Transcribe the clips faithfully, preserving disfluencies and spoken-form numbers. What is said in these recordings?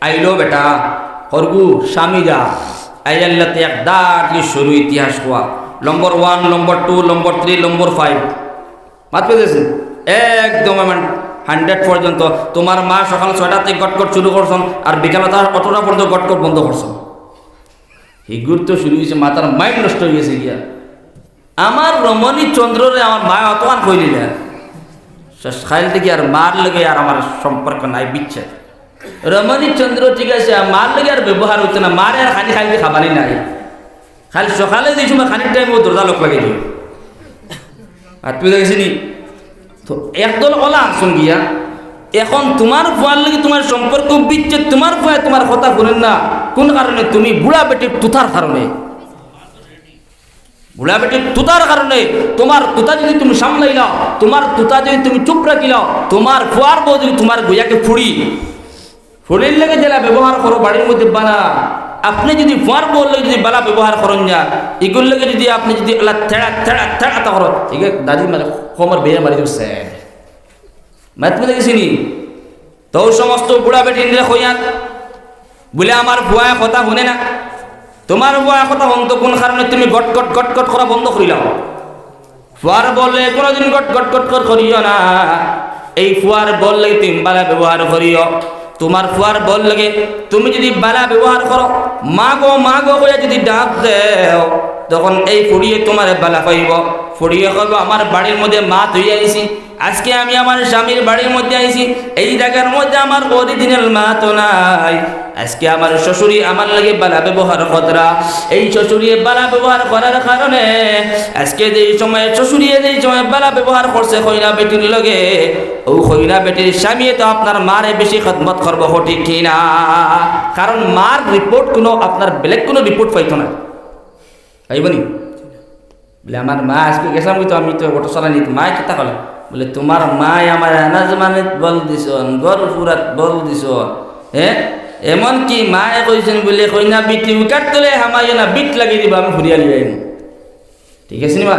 আইলো বেটা, হরগু, স্বামী যা। আইয়াল্লাতে এক দাঁড় দিয়ে শুরু ইতিহাস কোয়া। নম্বর ওয়ান, নম্বর two, number three, number five. মাত পেতেছে? একদম আমার হান্ড্রেড পর্যন্ত। তোমার মা সকাল ছয়টাতে গটগট শুরু করছন, আর বিকাল তার অতটা পর্যন্ত গটগট বন্ধ করছন। হিগুর তো শুরু হয়েছে, মাথার মাইন্ড নষ্ট হয়ে গেছে গিয়া। আমার রমণী চন্দ্ররে আমার মা অতখান কইলি না। শেষ খাইল থেকে আর মার লগে আর আমার সম্পর্ক নাই, বিচ্ছেদ। রমণী চন্দ্র ঠিক আছে, আর মার লগে আর ব্যবহার হইতো না, মারে আর খালি খাইতে খাবারই নাই। খালি সকালে যে সময় খানির টাইম ও দরজা লক লাগিয়ে দিও। আর তুই দেখেছি নি? তো একদল ওলা আনছন গিয়া, এখন তোমার ফুয়ার লগে তোমার সম্পর্ক বিচ্ছেদ, তোমার ফুয়া তোমার কথা শুনেন না। কোন কারণে? তুমি বুড়া বেটির তুতার কারণে। বুড়া বেটির তুতার কারণে তোমার তুতা যদি তুমি সামলাইলাও, তোমার তুতা যদি তুমি চুপ রাখিলাও, তোমার ফুয়ার বউ যদি তোমার গইয়াকে ফুড়ি, ফুড়ির লগে যেলা ব্যবহার করো বাড়ির মধ্যে বালা, আপনি যদি ফুয়ার বউর লগে যদি বালা ব্যবহার করন যা, ইগুর লগে যদি আপনি যদি আলা তেড়া তেড়া তেড়া তা করো, ঠিক আছে, দাদি মানে কোমর বেয়ে মারি দিচ্ছে। মাত বুঝে গেছি নি? তো সমস্ত বুড়া বেটিনরে কইয়ার, বলে, "আমার ফুয়ায় কথা শুনে না।" তোমার ফুয়ায় কথা শুনতো কোন কারণে তুমি গট গট গট গট করা বন্ধ করিলাও? ফুয়ার বউর লগে কোনোদিন গট গট গট গট করিও না। এই ফুয়ার বউর লগে তুমি বালা ব্যবহার করিও। তোমার ফুয়ার বউর লগে তুমি যদি বালা ব্যবহার করো, "মা গো, মা গো" কইয়া যদি ডাক দেও, তখন এই ফুড়িয়ে তোমারে বালা পাইব। ফুড়িয়ে কইব, "আমার বাড়ির মধ্যে মা তুই আইছি, আজকে আমি আমার স্বামীর বাড়ির মধ্যে আইছি, এই জায়গার মধ্যে আমার অরিজিনাল মা তো নাই। আজকে আমার শ্বশুরি আমার লগে বালা ব্যবহার কররা, এই শ্বশুরিয়ে বালা ব্যবহার করার কারণে আজকে যেই সময় শ্বশুরিয়ে যেই সময় বালা ব্যবহার করছে কইনা বেটির লগে, ও কইনা বেটির স্বামীয়ে তো আপনার মারে বেশি খেদমত করবো, ঠিক কি না?" কারণ মার রিপোর্ট কোনো আপনার ব্ল্যাক কোনো রিপোর্ট পাইতো না। পাইব নি? বলে, "আমার মা আজকে গেছিলাম কিন্তু আমি তো অটো চালানি, তো মায় কিতা করলে?" বলে, "তোমার মায় আমার আনাজ মানিত বল দিছন, ঘর ফুরাত বল দিছন, হ্যাঁ, এমনকি মায় কইছেন বলে, 'কইনা বিটি উকার তলে হামাইও না, বিট লাগিয়ে দিবা, আমি ফুরিয়া লিয়ে আইমু।'" ঠিক আছে নি মা?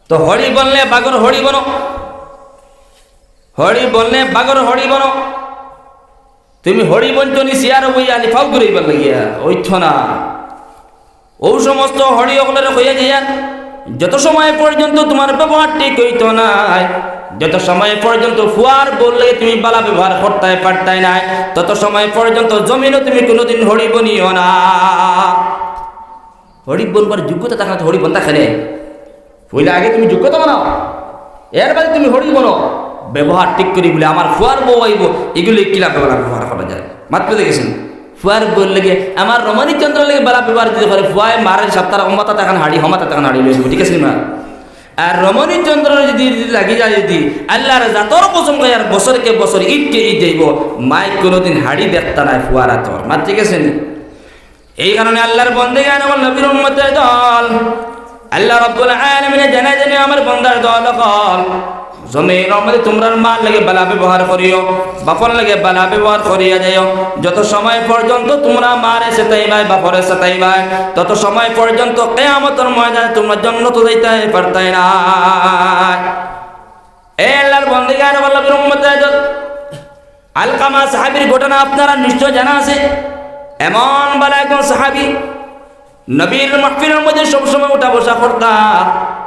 তো হরি বললে বাগর হরি বনো, হরি বললে বাগর হরি বনো। তুমি হরি বনছো নি, সিয়ার বই আলি ফাউ ঘুরাইবার লাগিয়া, ওই তো না। ও সমস্ত হরি অকলরে কইয়া যাইয়া, যত সময় পর্যন্ত তোমার ব্যবহার ঠিক হইতো নায়, যত সময় পর্যন্ত ফুয়ার বউর লগে তুমি বালা ব্যবহার করতায় পারতায় নায়, তত সময় পর্যন্ত জমিনও তুমি কোনোদিন হরি বনিও না। হরি বনবার যোগ্যতা থাকলে তো হরি বনতা কেনে। পইলা আগে তুমি যোগ্যতা বানাও, এর বাদে তুমি হরি বনো। ব্যবহার ঠিক করি বলে আমার ফুয়ার বউ আইব, এগুলি কিলা ব্যবহার ব্যবহার করা যায়? মাত বুঝে গেছেন? ফুয়ার বউর লগে, আমার রমণী চন্দ্রর লগে বালা ব্যবহার যদি করে, ফুয়ায় মারে সপ্তাহ হমাতা তখন হাড়ি, হমাতা তখন হাড়ি লইব, ঠিক আছে না? আর রমণী চন্দ্র যদি, যদি লাগি যায় যদি, আল্লাহর জাতর কসম খাই আর বছরকে বছর, ঈদকে ঈদ যাইব, মায় কোনোদিন হাড়ি দেখতা নায় ফুয়ার আতর। মাত ঠিক আছে নি? এই কারণে আল্লাহর বন্দেগান এবং নবীর উম্মতের দল, আল্লাহ রাব্বুল আলামিনে জানাই দেন, "আমার বন্দার দল অকল, জমিনর মধ্যে তোমরার মার লগে বালা ব্যবহার করিও, বাপর লগে বালা ব্যবহার করিয়া যাইও। যত সময় পর্যন্ত তোমরা মারে সতাইবায়, বাপরে সতাইবায়, তত সময় পর্যন্ত কিয়ামতর ময়দানে তোমরা জন্নত যাইতায় পারতায় না।" এ আল্লাহর বন্দেগান এবং নবীর উম্মতের দল, আলকামা সাহাবীর ঘটনা আপনারা নিশ্চয় জানা আছে। এমন বালা একজন সাহাবী, নবীর মাহফিলের মধ্যে সবসময় উঠা বসা করতা,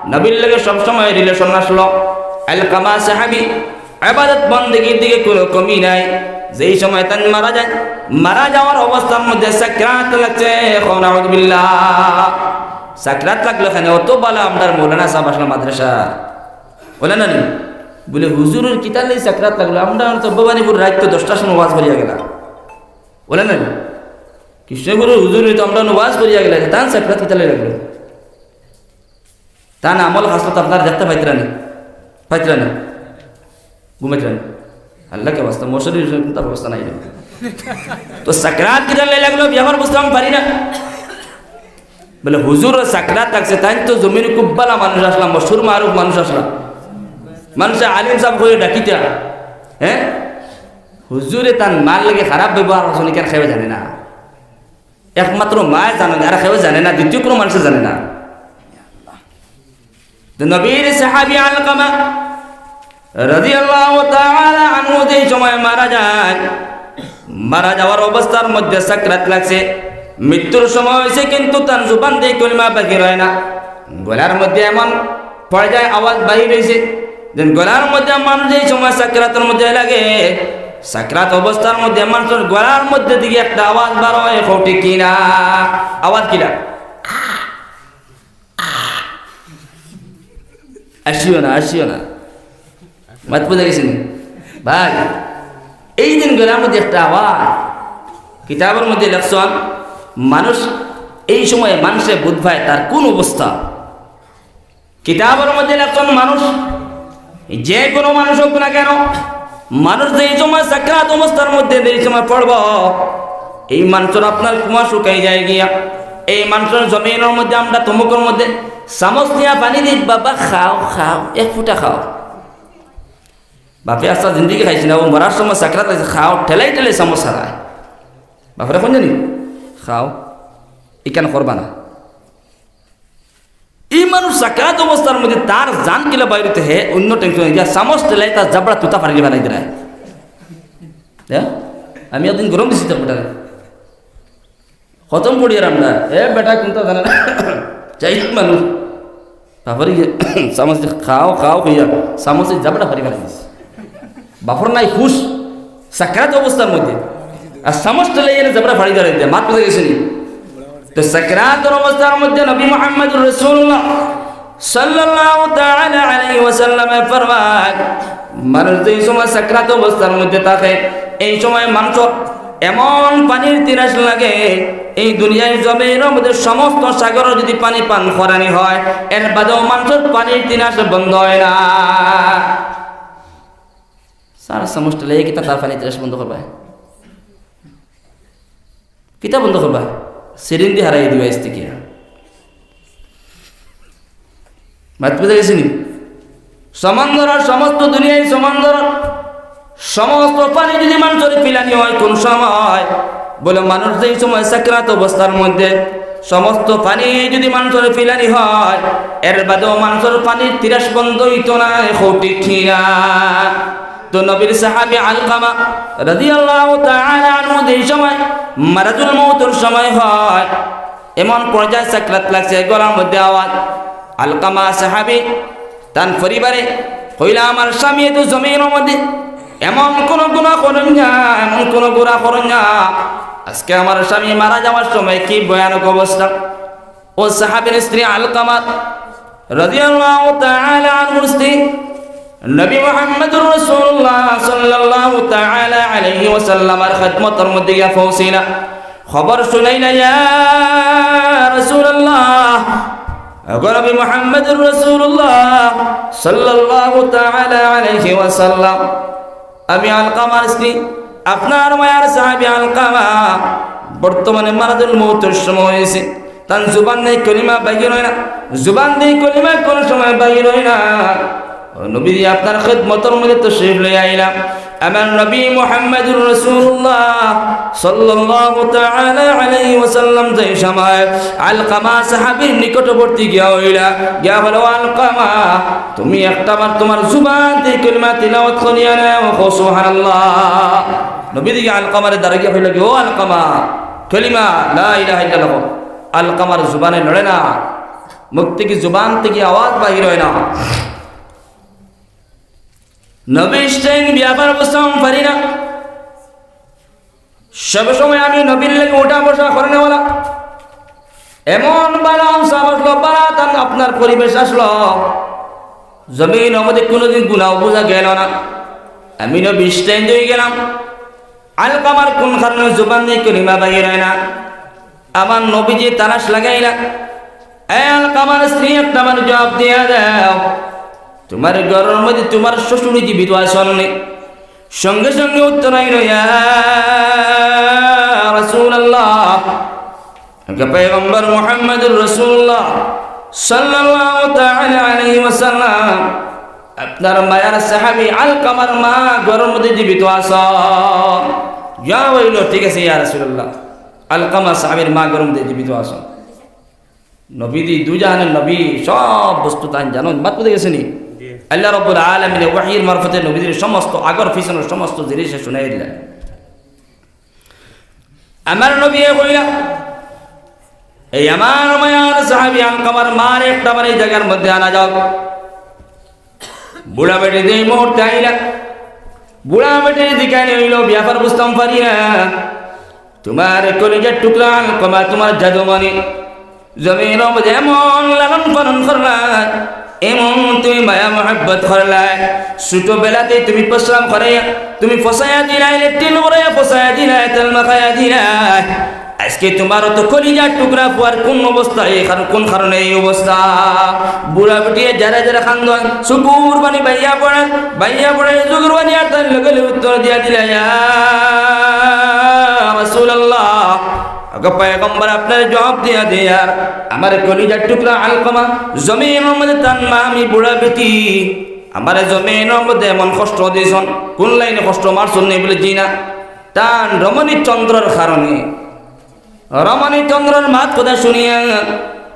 নবীর লগে সবসময় রিলেশন আসলো। আলকামা সাহাবী ইবাদত বন্দেগীর দিকে কোনো কমি নাই। যেই সময় তান মারা যায়, মারা যাওয়ার অবস্থার মধ্যে সাকরাত লাগছে। এখন আউযুবিল্লাহ, সাকরাত লাগলো কেনে? অত বালা আমরার মৌলানা সাহেব আসলো মাদ্রাসা, বলে না নি? বলে, "হুজুরের কিতার লাগি সাকরাত লাগলো? আমরা তো ভবানীপুর রাইত তো দশটার সময় ওয়াজ করিয়া গেলা।" বলে না নি? কৃষ্ণগুরু হুজুর তো আমরা ওয়াজ করিয়া গেলা, তান সাকরাত কিতার লাগি লাগলো? তান আমল খাসলত আপনারা দেখতে পাইতরা নি? পাইতরা নি? ঘুমাইতরা নি? আল্লাহকে বাস্তা, মশারির কোনো ব্যবস্থা নাই। তো সাকরাত কিতার লাগি লাগলো, ব্যাপার বুঝতাম পারি না। বলে, "হুজুর, সাকরাত লাগছে, তাইন তো জমিনে খুব বালা মানুষ আসলা, মশহুর মারুফ মানুষ আসলা, মানুষে আলিম সাহেব কইয়া ডাকিতা, হ্যাঁ? হুজুরে তান মার লগে খারাপ ব্যবহার করছইন, ইখান কেউ জানে না, একমাত্র মায় জানে, আর কেউ জানে না, দ্বিতীয় কোনো মানুষে জানে না।" তো নবীর সাহাবী আলকামা রাদিয়াল্লাহু তাআলা আনহু যেই সময় মারা যায়, মারা যাওয়ার অবস্থার মধ্যে সাকরাত লাগছে, মৃত্যুর সময় অইছে, কিন্তু তান জুবান দিয়া কলিমা বাহির অয় না। গলার মধ্যে এমন পর্যায়ে আওয়াজ বাহির অইছে, যেন গলার মধ্যে মানুষ যেই সময় সাকরাতর মধ্যে লাগে, সাকরাত অবস্থার মধ্যে মানুষর গলার মধ্যে থাকি একটা আওয়াজ বার অয়, কও ঠিক কিনা? আওয়াজ কিলা? আসিও না, আসিও না। মাত বুঝা গেছে নি? ভাই, এই দিন গলার মধ্যে একটা আওয়াজ। কিতাবর মধ্যে লেখছইন, মানুষ এই সময় মানুষে বুঝ পায় তার কোন অবস্থা। কিতাবর মধ্যে লেখছইন, মানুষ, যে কোনো মানুষ হোক না কেন, মানুষ যেই সময় সাকরাত অবস্থার মধ্যে যেই সময় পড়ব, এই মানুষর আপনার কুয়া শুকাই যায় গিয়া, এই মানুষর জমিনর মধ্যে আমরা তমুকর মধ্যে চামচ নিয়া পানি দিই, "বাবা খাও, খাও, এক ফুটা খাও।" বাপে আস্তা জিন্দেগি খাইছে না, অউ মরার সময় সাকরাত অইছে, খাও, ঠেলাই ঠেলাই চামচ হারায়। বাপরে কইন জানি, "খাও, ইখান করবা না।" এই মানুষ সাকরাত অবস্থার মধ্যে তার জান কিলা বাইর অইতো, হে অন্য টেনশন অইয়া চামচ ঠেলাই তার জাবড়া তুতা ফাড়ি বানাই দিলাই। হ্যাঁ, আমি একদিন গরম দিছি তার বেটারে, খতম পড়িয়ার আমরা, এ বেটা কুনতা জানে না, যাই হোক মানুষ, বাপরে গিয়া চামচ দিয়া খাও খাও কইয়া চামচ দিয়া জাবড়া ফাড়ি বানাই দিছে। বাপর নাই হুশ, সাকরাত অবস্থার মধ্যে, আর চামচ ঠেলাই এনে জাবড়া ফাড়ি বানাই দেয়, মাত বুঝা গেছে নি? তো সাকরাতর অবস্থার মধ্যে নবী মুহাম্মদুর রাসূলুল্লাহ সাল্লাল্লাহু তাআলা আলাইহি ওয়াসাল্লামে ফরমায়, মানুষ যেই সময় সাকরাত অবস্থার মধ্যে থাকে, এই সময় মানুষর এমন পানির তিরাস লাগে, এই দুনিয়ার জমিনর মধ্যে সমস্ত সাগরর যদি পানি পান করানি হয়, এর বাদেও মানুষর পানির তিরাস বন্ধ অয় না। সারা সমস্ত লেগে কিতা তার পানির তিরাস বন্ধ করবা? কিতা বন্ধ করবা? সিরিঞ্জ দি হারাই দিবা ইস্তিকিয়া। মাত বুঝা গেছে নি? সমুদ্রর সমস্ত দুনিয়ার সমুদ্রর সমস্ত পানি যদি মানুষরে পিলানি হয় কোন সময়, বলে মানুষ যেই সময় সাকরাত অবস্থার মধ্যে সমস্ত পানি যদি মানুষরে পিলানি হয়, এর বাদেও মানুষর পানির তিরাস বন্ধ অইতো না, কও ঠিক কিনা? তো নবীর সাহাবী আলকামা রাদিয়াল্লাহু তাআলা আনহু যেই সময় মারাজুল মউতর সময় হয়, এমন পর্যায়ে সাকরাত লাগছে, গলার মধ্যে আওয়াজ। আলকামা সাহাবী তান পরিবারে কইলা, "আমার স্বামী তো জমিনর মধ্যে এমন কোন গুনাহ করইন না, এমন কোন গুনাহ করইন না। আজকে আমার স্বামী মারা যাওয়ার সময় কি ভয়ানক অবস্থা।" অউ সাহাবীর স্ত্রী আলকামা রাদিয়াল্লাহু তাআলা আনহুর স্ত্রী নবী মুহাম্মদুর রাসূলুল্লাহ সাল্লাল্লাহু তাআলা আলাইহি ওয়াসাল্লামর খেদমতর মধ্যে গিয়া পৌঁছিলা, খবর শুনাইলা, "ইয়া রাসূলুল্লাহ, ওগো নবী মুহাম্মদুর রাসূলুল্লাহ সাল্লাল্লাহু তাআলা আলাইহি ওয়াসাল্লাম, আমি আলকামার স্ত্রী, আপনার মায়ার সাহাবী আলকামা বর্তমানে মারাজুল মউতর সময় অইছে।" তান জুবান দিয়া কলিমা বাহির অয় না, জুবান দিয়া কলিমা কোন সময় বাহির অয় না। ও নবীজি, আপনার খেদমতর মধ্যে তশরিফ লইয়া আইলাম। আমার নবী মুহাম্মদুর রাসূলুল্লাহ সাল্লাল্লাহু তাআলা আলাইহি ওয়াসাল্লাম যেই সময় আলকামা সাহাবীর নিকটবর্তী গিয়া অইলা, গিয়া বলে, "ও আলকামা, তুমি একটাবার তুমার জুবান দিয়া কলিমা তিলাওয়াত করিয়া নেও।" কও সুবহানাল্লাহ। নবীজি আলকামারে দাঁড়াইয়া কইলা কি, "ও আলকামা, কলিমা লা ইলাহা ইল্লাল্লাহ।" আলকামার জুবানে লড়ে না, মুখ থাকি জুবান থাকি আওয়াজ বাহির অয় না। নবীর স্টাইল ব্যাপার বুঝতাম পারি না। সব সময় আমি নবীর লাগি উঠা বসা করনেওয়ালা। এমন বালা আনসার আসলো, বালা তান আপনার পরিবেশ আসলো, জমিনর মধ্যে কোনোদিন গুনাহ বুঝা গেল না। আমি নবীর স্টাইল অই গেলাম। আলকামার কোন কারণে জুবান দিয়া কলিমা বাহির অয় না? আমার নবীজি তালাশ লাগাইলা, "এ আলকামার স্ত্রী, একটাবার জবাব দিয়া দেও, তুমার ঘরর মধ্যে তুমার শ্বশুর জীবিত আছইন নি?" সঙ্গে সঙ্গে উত্তর আইলো, "ইয়া রাসূলুল্লাহ, হে পয়গম্বর মুহাম্মদুর রাসূলুল্লাহ সাল্লাল্লাহু তাআলা আলাইহি ওয়াসাল্লাম, আপনার মায়ার সাহাবী আলকামার মা ঘরর মধ্যে জীবিত আছইন।" ইয়া অইলো, "ঠিক আছে ইয়া রাসূলুল্লাহ, আলকামা সাহাবীর মা ঘরর মধ্যে জীবিত আছইন।" নবীজি দুজাহানের নবী, সব বস্তু তাইন জানইন, মাত বুঝা গেছে নি? জি। আল্লাহ রাব্বুল আলামিনে ওহীর মারফতে নবীজিরে সমস্ত আগর পিছনর সমস্ত জিনিস শুনাই দিলা। আমার নবীয়ে কইলা, "এই আমার মায়ার সাহাবী আলকামার মারে একটা বার এই জাগার মধ্যে আনা যাও।" বুড়া বেটি যেই মুহূর্তে আইলা, বুড়া বেটির জিকানি অইলো, "ব্যাপার বুঝতাম পারি না, তুমার কলিজার টুকরা আলকামা, তুমার জাদুমণি, জমিনর মধ্যে এমন লালন পালন করলায়, এমন তুমি মায়া মহব্বত করলায়, ছোটবেলাতে তুমি প্রস্রাব করাইয়া, তুমি ফসাইয়া দিলায়, লেট্রিন করাইয়া ফসাইয়া দিলায়, তেল মাখাইয়া দিলায়, আজকে তুমার অত কলিজার টুকরা ফুয়ার কোন অবস্থা, এই কার-, কোন কারণে এই অবস্থা?" বুড়া বেটিয়ে জারে জারে কান্দন, চকুর পানি বাইয়া পড়ে, বাইয়া পড়ে চকুর পানি, আর তার লগে লগে উত্তর দিয়া দিলা, "ইয়া রাসূলুল্লাহ, ওগো পয়গম্বর, আপনারে জবাব দিয়া দেই, আর আমার কলিজার টুকরা আলকামা, জমিনর মধ্যে তান মা, আমি বুড়া বেটি, আমারে জমিনর মধ্যে এমন কষ্ট দিছন।" "কোন লাইনে কষ্ট মারছন?" নি বলে, "জি না, তান রমণী চন্দ্রর কারণে।" রমণী চন্দ্রর মাত কথা শুনিয়া,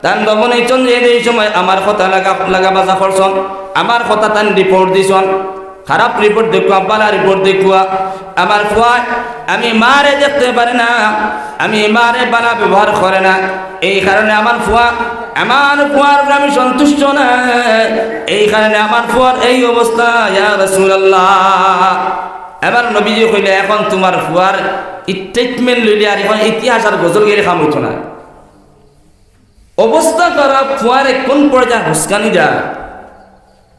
তান রমণী চন্দ্রে এই সময় আমার কথা লাগা, লাগা বাজা করছন, আমার কথা তান রিপোর্ট দিছন, খারাপ রিপোর্ট দেখুয়া, বালা রিপোর্ট দেখুয়া। আমার ফুয়া, আমি মারে দেখতে পারে না, আমি মারে বালা ব্যবহার করে না, এই কারণে আমার ফুয়া, আমার ফুয়ার উপরে আমি সন্তুষ্ট না, এই কারণে আমার ফুয়ার এই অবস্থা, ইয়া রাসূলুল্লাহ। এবার নবীজি কইলে, "এখন তুমার ফুয়ার স্টেটমেন্ট লইলে আর এখন ইতিহাস আর গজল গেলে কাম অইতো না।" অবস্থা খারাপ, ফুয়ারে কোন পর্যায়ে হুসকানি যায়,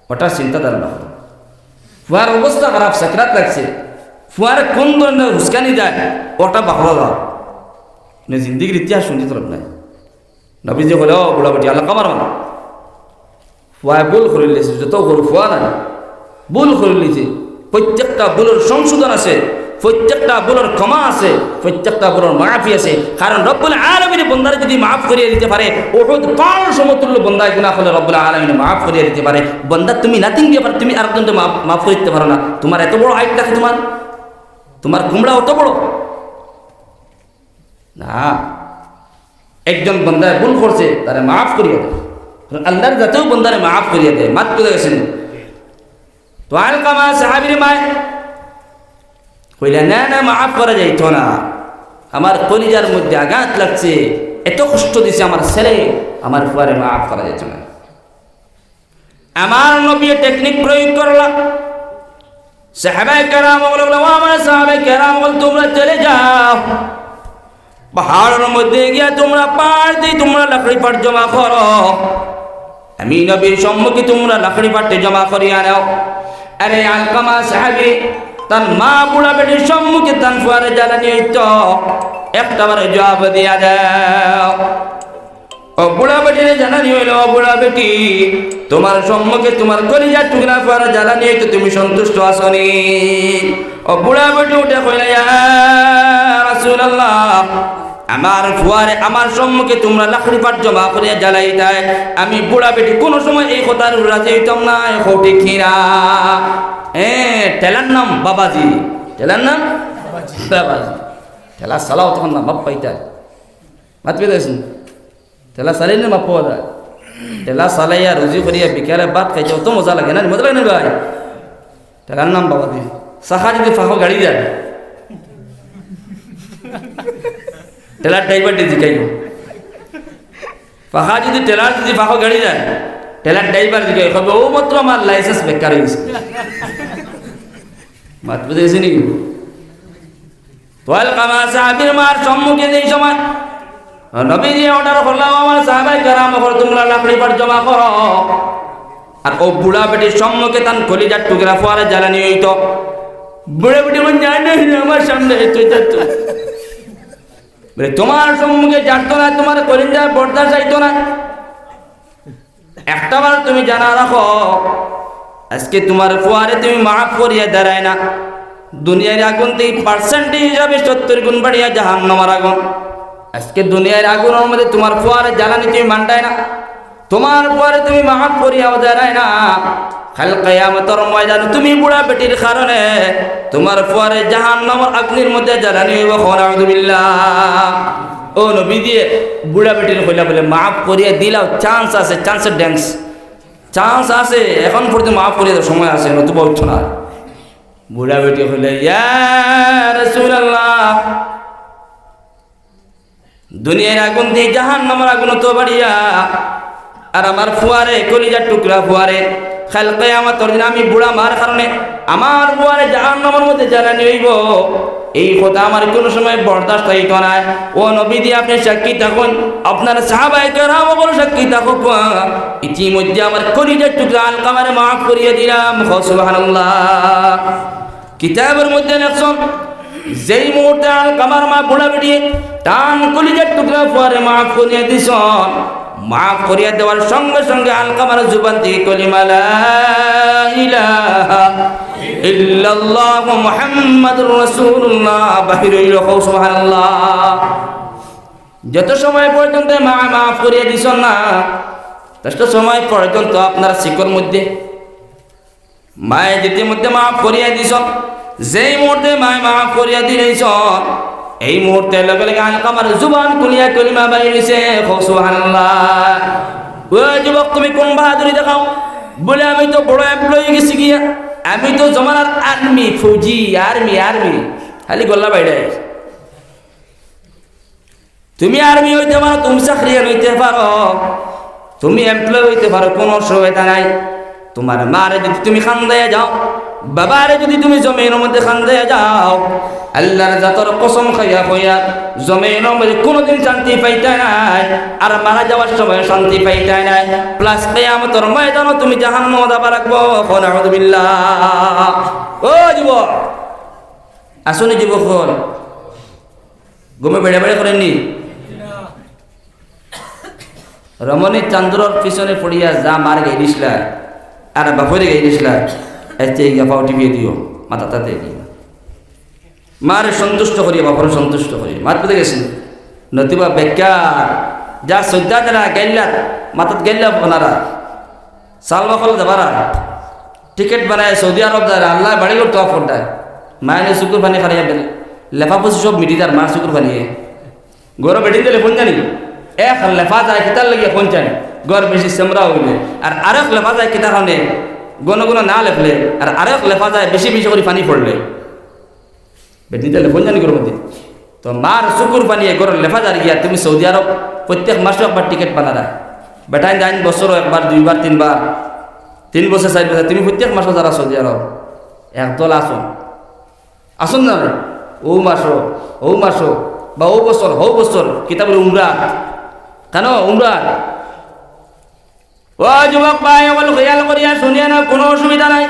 ওটা চিন্তা ধারণা করো। ফুয়ার অবস্থা খারাপ, সাকরাত লাগছে, ফুয়ারে কোন ধরনের হুসকানি যায়, ওটা বাহবা যাও। মানে জিন্দিগির ইতিহাস শুনতে তরফ নাই। নবীজি কইলে, "ও বুড়া বেটি, আলকামার মা, ফুয়ায় ভুল করিলিছে, যত করু ফুয়া নাই, ভুল করিলিছে, প্রত্যেকটা ভুলর সংশোধন আছে, প্রত্যেকটা ভুলর ক্ষমা আছে, প্রত্যেকটা ভুলর মাফি আছে। কারণ রব্বুল আলামিনে বন্দারে যদি মাফ করিয়া দিতে পারে, উহুদ পাহাড় সমতুল্য বন্দায় গুনাহ করলে রব্বুল আলামিনে মাফ করিয়া দিতে পারে। বন্দা তুমি নাথিং ব্যাপার, তুমি আরেকজনকে মাফ, মাফ করতে পারো না। তুমার এত বড় আইট লাগে তুমার, তুমার কুমড়া অত বড় না।" একজন বন্দায় ভুল করছে, তারে মাফ করিয়া দেয়। কারণ আল্লাহর জাতেও বন্দারে মাফ করিয়া দেয়, মাফ করে গেছেন। তো আলকামা সাহাবীর মায় কইলা, "না, না, মাফ করা যাইতো না। আমার কলিজার মধ্যে আঘাত লাগছে, এত কষ্ট দিছে আমার ছেলে, আমার ফুয়ারে মাফ করা যাইতো না।" আমার নবী টেকনিক প্রয়োগ করলা। সাহাবায়ে কেরাম অকল, "ও আমার সাহাবায়ে কেরাম অকল, তুমরা চলে যাও, পাহাড়র মধ্যে গিয়া তুমরা পাড় দি তুমরা লাকড়ি পাড় জমা করো। আমি নবীর সম্মুখে তুমরা লাকড়ি পাড় জমা করিয়া নেও।" আরে আলকামা সাহাবী, তান মা বুড়া বেটির সম্মুখে তান ফুয়ারে জ্বালানি অইতো, একটা বারে জবাব দিয়া দেও। ও বুড়া বেটিরে জ্বালানি অইলো, "ও বুড়া বেটি, তুমার সম্মুখে তুমার কলিজার টুকরা ফুয়ারে জ্বালানি অইতো, তুমি সন্তুষ্ট আছো নি?" ও বুড়া বেটি উঠে কইলা, "ইয়া রাসূলুল্লাহ, আমার ফুয়ারে আমার সম্মুখে তুমরা লাকড়ি পাড় জমা করিয়া জ্বালাইতায়, আমি বুড়া বেটি কোনো সময় এই কথার উপরে রাজি অইতাম না, কও ঠিক কি না?" এ, ঠেলার নাম বাবাজি, ঠেলার নাম বাবাজি। ঠেলা চালাও তখন না বাপ পাইতায়। মাতবে দেখছেন? ঠেলা চালাইলে মাফ পাওয়া যায়। ঠেলা চালাইয়া রুজি করিয়া বিকালে ভাত খাইতে অত মজা লাগে না? মজা লাগে না ভাই? ঠেলার নাম বাবাজি। চাকা যদি ফাঁকো গাড়ি যায়, ঠেলার ড্রাইভার যদি জিকাইব। ফাঁকা যদি ঠেলার যদি ফাঁকো গাড়ি যায়, ঠেলার ড্রাইভার জিকাইব, কইব, "ও মাত্র আমার লাইসেন্স বেকার অইছে।" মাত বুঝে গেছে নি? তো আলকামা সাহাবীর মার সম্মুখে যেই সময় নবীজি অর্ডার করলা, "ও আমার সাহাবায়ে কেরাম অকল, তুমরা লাকড়ি পাড় জমা করো।" আর ও বুড়া বেটির সম্মুখে তান কলিজার টুকরা ফুয়ারে জ্বালানি অইতো। বুড়া বেটি বলে, "না, না, না, আমার সামনে অইতো, অইতো।" বলে, "তুমার সম্মুখে জানতো না, তুমার কলিজা বরদাস্ত অইতো না।" একটা বার তুমি জানা রাখো, আজকে তুমার ফুয়ারে তুমি মাফ করিয়া দাঁড়ায় না, দুনিয়ার আগুন থাকি পার্সেন্টেজ হিসাবে সত্তর গুণ বাড়িয়া জাহান্নামের আগুন। আজকে দুনিয়ার আগুনর মধ্যে তুমার ফুয়ারে জ্বালানি তুমি মানতায় না, তুমার ফুয়ারে তুমি মাফ করিয়াও দাঁড়ায় না, কাল কিয়ামতর ময়দানে তুমি বুড়া বেটির কারণে তুমার ফুয়ারে জাহান্নামের আগুনর মধ্যে জ্বালানি অইবো। কও নাউজুবিল্লাহ। ও নবীজিয়ে বুড়া বেটিরে কইলা বলে, "মাফ করিয়া দিলাও, চান্স আছে, চান্সের ড্যান্স, চান্স আছে, এখন পর্যন্ত মাফ করিয়া দেও, সময় আছে, নতুবা উঠছো না।" বুড়া বেটি কইলা, "ইয়া রাসূলুল্লাহ, দুনিয়ার আগুন দি জাহান্নামর আগুন তো বাড়িয়া, আর আমার ফুয়ারে, কলিজার টুকরা ফুয়ারে, কাইল কিয়ামতর দিন আমি বুড়া মার কারণে আমার ফুয়ারে জাহান্নামর মধ্যে জ্বালানি অইবো। এই কথা আমার কুনু সময় বরদাস্ত অইতো নায়। ও নবীজি, আপনে সাক্ষী থাকইন, আপনার সাহাবায়ে কেরাম অকল সাক্ষী থাকউক। ইতিমধ্যে আমার কলিজার টুকরা আলকামারে মাফ করিয়া দিলাম। কও সুবহানাল্লাহ। কিতাবর মধ্যে লেখছইন, যেই মুহূর্তে আলকামার মা বুড়া বেটিয়ে তান কলিজার টুকরা ফুয়ারে মাফ করিয়া দিছইন, মাফ করিয়া দেওয়ার সঙ্গে সঙ্গে আলকামার জুবান থাকি কলিমা লা ইলাহা ইল্লাল্লাহু মুহাম্মাদুর রাসূলুল্লাহ বাহির অইলো। কও সুবহানাল্লাহ। যত সময় পর্যন্ত মা মাফ করিয়া দিছইন না, তত সময় পর্যন্ত আপনার শিকর মধ্যে মায়ে ইতিমধ্যে মাফ করিয়া দিছইন। যেই মুহূর্তে মায়ে মাফ করিয়া দিলাইছইন, এই মুহূর্তে লগে লগে আলকামার জুবান খুলিয়া কলিমা বাহির অইছে। কও সুবহানাল্লাহ। ও যুবক, তুমি কুন বাহাদুরি দেখাও? বলে, আমি তো বড় এমপ্লয়ি অই গেছি গিয়া, আমি তো জমানার আর্মি, ফৌজি, আর্মি, আর্মি, খালি গলা বাইড়ায়। তুমি আর্মি অইতে পারো, তুমি চাকরিয়ান অইতে পারো, তুমি এমপ্লয়ি অইতে পারো, কুনু অসুবিধা নাই। তুমার মারে যুদি তুমি কান্দাইয়া যাও, বাবারে যুদি তুমি জমিনর মধ্যে কান্দাইয়া যাও, আল্লার জাতর কসম খাইয়া কইয়ার, জমিনর মধ্যে কুনুদিন শান্তি পাইতায় নায়, আর মারা যাওয়ার সময় শান্তি পাইতায় নায়, প্লাস কিয়ামতর ময়দানো তুমি জাহান্নামো যাওয়া লাগবো। কও নাউযুবিল্লাহ। ও যুবক, আছো নি যুবক অকল? ঘুমে বেড়া বেড়া করইন নি? রমণী চান্দুরর পিছনে পড়িয়া যা মার গাইলিছলা, আর বাপরে গাইলিছলা, এর চেয়ে গিয়া পাও টিপিয়া দিও, মাথাত দিয়া দিও। মারে সন্তুষ্ট করিয়া, বাপরে সন্তুষ্ট করিয়া, মাত বুঝে গেছি। নতুবা বেকার, যা সইদ্দা দেরা গাইল্লাত, মাথাত গাইল্লা বানারা, চাল বাকল দেবারা, টিকিট বানায় সৌদি আরব যারা, আল্লায় বাড়ি ঘর তওয়াফ করতায়, মায়ে চকুর পানি খাড়াইয়া বেলে, লেফাফুসি সব মিটি যার মার চকুর পানিয়ে। ঘরো বেটিন্তে লেফইন জানি, এক লেফা যায় কিতার লাগিয়া কইন চাইন, ঘর বেশি সেমরা অইলে, আর আরেক লেফা যায় কিতা কারণে, ঘন ঘন না লেফলে, আর আরেক লেফা যায় বেশি বেশি করি পানি পড়লে। বেটিন্তে লেফইন জানি ঘরর মধ্যে। তো মার চকুর পানিয়ে ঘরর লেফা যার গিয়া, তুমি সৌদি আরব প্রত্যেক মাসো একবার টিকিট বানারা। বেটাইন যাইন বছরো একবার, দুইবার, তিনবার, তিন বছর, চাইর বছর, তুমি প্রত্যেক মাসো যারা সৌদি আরব, একদল আছো। আছইন না নি? অউ মাসো, অউ মাসো, বা অউ বছর, হউ বছর, কিতা বলে উমরা। কেনে উমরা? ও যুবক ভাই অকল, খেয়াল করিয়া শুনিয়া না, কুনু অসুবিধা নাই।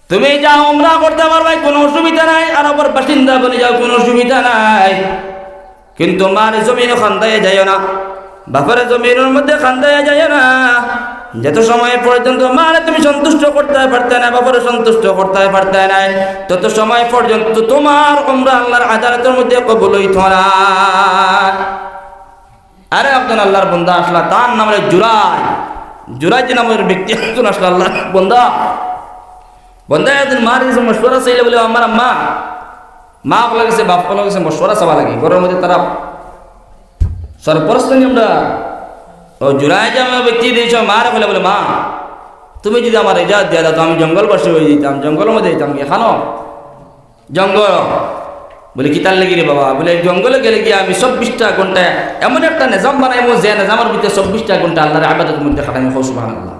তুমি যাও উমরা করতে পারবায়, কুনু অসুবিধা নাই। আরবর বাসিন্দা বনি যাও, কুনু অসুবিধা নাই। কিন্তু মার জমিনো কান্দাইয়া যাইও না, বাপর জমিনর মধ্যে কান্দাইয়া যাইও না। যত সময় পর্যন্ত মারে তুমি সন্তুষ্ট করতায় পারতায় নায়, বাপরে সন্তুষ্ট করতায় পারতায় নায়, তত সময় পর্যন্ত তুমার উমরা আল্লার আদালতর মধ্যে কবুল অইতো নায়। আরো একজন আল্লার বন্দা আছলা, তার নাম অইলো জুরাইজ। জুরাইজ নামর ব্যক্তি একজন আছলা আল্লার বন্দা। বন্দা একদিন মার গেছে মশওয়ারা চাইলে বলে, "আমার আম্মা, মা অকলর গেছে, বাপ অকলর গেছে মশওয়ারা চাওয়া লাগে, ঘরর মধ্যে তারা সরপরস্ত নি আমরা।" ও জুরাইজ নামর ব্যক্তি দিয়েছ মার অকলে বলে, "মা, তুমি যুদি আমারে ইজাজত দিয়া দেও তো আমি জঙ্গলবাসী অইযিতাম, জঙ্গলর মধ্যে যাইতাম গিয়া।" "কেনে?" "জঙ্গল।" বলে, "কিতার লাগি রে বাবা?" বলে, "জঙ্গলো গেলে গিয়া আমি চব্বিশটা ঘন্টা এমন একটা নিজাম বানাইমু, যে নিজামর ভিতরে চব্বিশটা ঘন্টা আল্লার ইবাদতর মধ্যে কাটাইমু।" কও সুবহানাল্লাহ।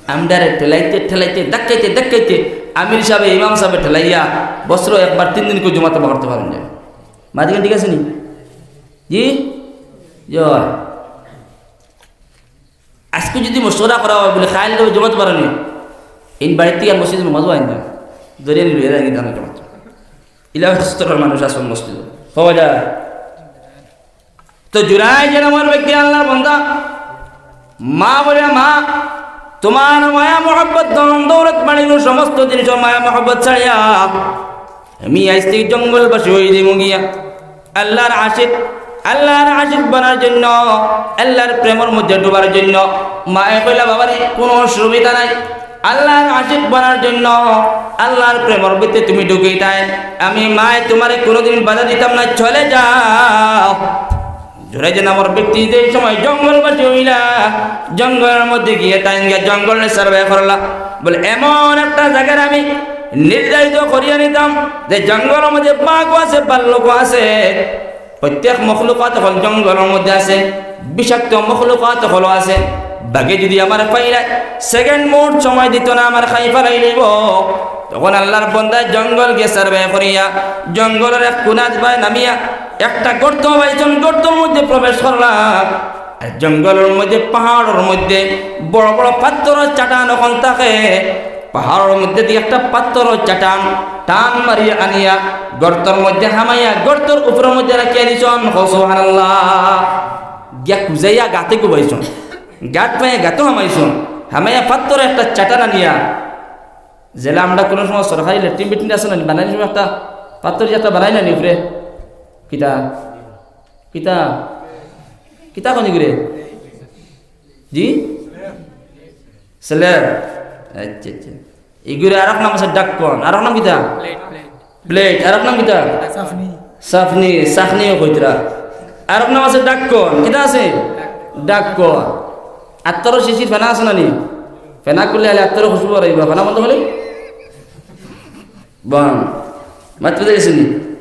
আমরারে ঠেলাইতে, ঠেলাইতে, ধাক্কাইতে, ধাক্কাইতে, আমির সাবে, ইমাম সাবে ঠেলাইয়া বছরো একবার তিন দিন কেউ জুমাত পড়তে পারইন না। মাঝখান ঠিক আছে নি? জি? জি অয়। আজকে যুদি মশওয়ারা করা অয় বলে, "কাইল তো জুমাত পারো নি, ইন বাড়িত থাকি আর মসজিদো নমাজও আইন না, ধরিয়া নিল, এরা ইন জানো জুমাত।" ইলা স্তরর মানুষ আছইন মসজিদো, পাওয়া যায়। তো জুরাইজ নামর ব্যক্তি আল্লার বন্দা, মা বলে, "মা, তুমার মায়া মহব্বত, ধন দৌলত, বাড়ি ঘর, সমস্ত জিনিসর মায়া মহব্বত ছাড়িয়া আমি আইজ থাকি জঙ্গলবাসী অইযিমু গিয়া।" আল্লার আশিক, আল্লার আশিক বনার জন্য, আল্লার প্রেমর মধ্যে ডুবার জন্য। মায়ে কইলা, "বাবারে, কুনু অসুবিধা নাই, আল্লার আশিক বনার জন্য, আল্লার প্রেমর ভিতরে তুমি ঢুকিতায়, আমি মায়ে তুমারে কুনুদিন বাধা দিতাম না, চলে যাও।" জুরাইজ নামর ব্যক্তি যেই সময় জঙ্গলবাসী অইলা, জঙ্গলর মধ্যে গিয়া তাইন গিয়া জঙ্গলরে সার্ভে করলা। বলে, "এমন একটা জাগার আমি নির্ধারিত করিয়া নিতাম যে জঙ্গলর মধ্যে বাঘও আছে, ভাল্লুকও আছে, প্রত্যেক মখলুকাত অকল জঙ্গলর মধ্যে আছে, বিষাক্ত মখলুকাত অকল আছে। বাঘে যদি আমারে পাইলায়, সেকেন্ড মুহূর্ত সময় দিতো না, আমারে খাই ফালাই লইবো। তখন আল্লার বন্দায় জঙ্গল গিয়া সার্ভে করিয়া জঙ্গলর এক কুনাত বায় নামিয়া একটা গর্ত পাইছইন, গর্তর মধ্যে প্রবেশ করলা। আর জঙ্গলর মধ্যে, পাহাড়র মধ্যে বড় বড় পাথরর চাটান অকল থাকে। পাহাড়র মধ্যে দিয়া একটা পাথরর চাটান টান মারিয়া আনিয়া গর্তর মধ্যে হামাইয়া গর্তর উপরর মধ্যে রাখিয়া দিছইন। কও সুবহানাল্লাহ। গিয়া কুজাইয়া গাতে কুবাইছইন, গাত পাইয়া গাতো হামাইছইন, হামাইয়া পাথরর একটা চাটান আনিয়া, যেলা আমরা কুনু সময় সরকারি লেট্রিন বেট্রিন আছে না নি, বানাইলে সময় একটা পাথর একটা বানাই না নি উপরে, কিতা কিতা কিতা কইন ইগুরে? জি, স্ল্যাব। আচ্ছা, আচ্ছা। ইগুরে আরক নাম আছে ঢাকন, আরক নাম কিতা? Plate, plate. প্লেট, আরক নাম কিতা? চাফনি। চাফনি, চাফনিও কইতরা। আরক নাম আছে ঢাকন, কিতা আছে? ঢাকন। আতরর শিশির ফেনা আছে না নি? ফেনা খুললে আলে আতরর খুশবু বারাইবা, ফেনা বন্ধ করলে? বান, মাত বুঝা গেছে নি?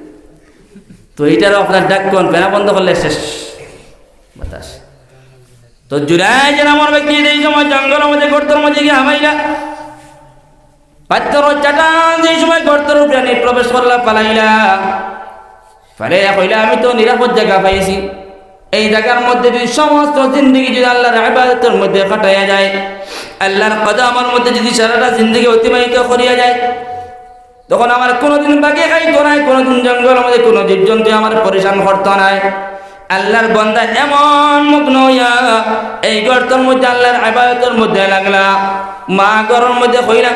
তো ইটারও আপনার ঢাকন, ফেনা বন্ধ করলে শেষ বাতাস। তো জুরাইজ নামর ব্যক্তি যেই সময় জঙ্গলর মধ্যে গর্তর মধ্যে গিয়া হামাইলা, পাথরর চাটান যেই সময় গর্তর উপরে আনি প্রবেশ করলা, ফালাইলা, ফালাইয়া কইলা, "আমি তো নিরাপদ জাগা পাইছি। এই জাগার মধ্যে যদি সমস্ত জিন্দেগি যদি আল্লার ইবাদতর মধ্যে কাটাইয়া যায়, আল্লার কদমর মধ্যে যদি সারাটা জিন্দেগি অতিবাহিত করিয়া যায়, তখন আমার কুনুদিন বাঘে খাইতো নায়, কুনুদিন জঙ্গলর মধ্যে কুনু জীবজন্তু আমারে পরেশান করতো নায়।" আল্লার বন্দা এমন মগ্ন অইয়া এই গর্তর মধ্যে আল্লার ইবাদতর মধ্যে লাগলা। মা ঘরর মধ্যে কইলা,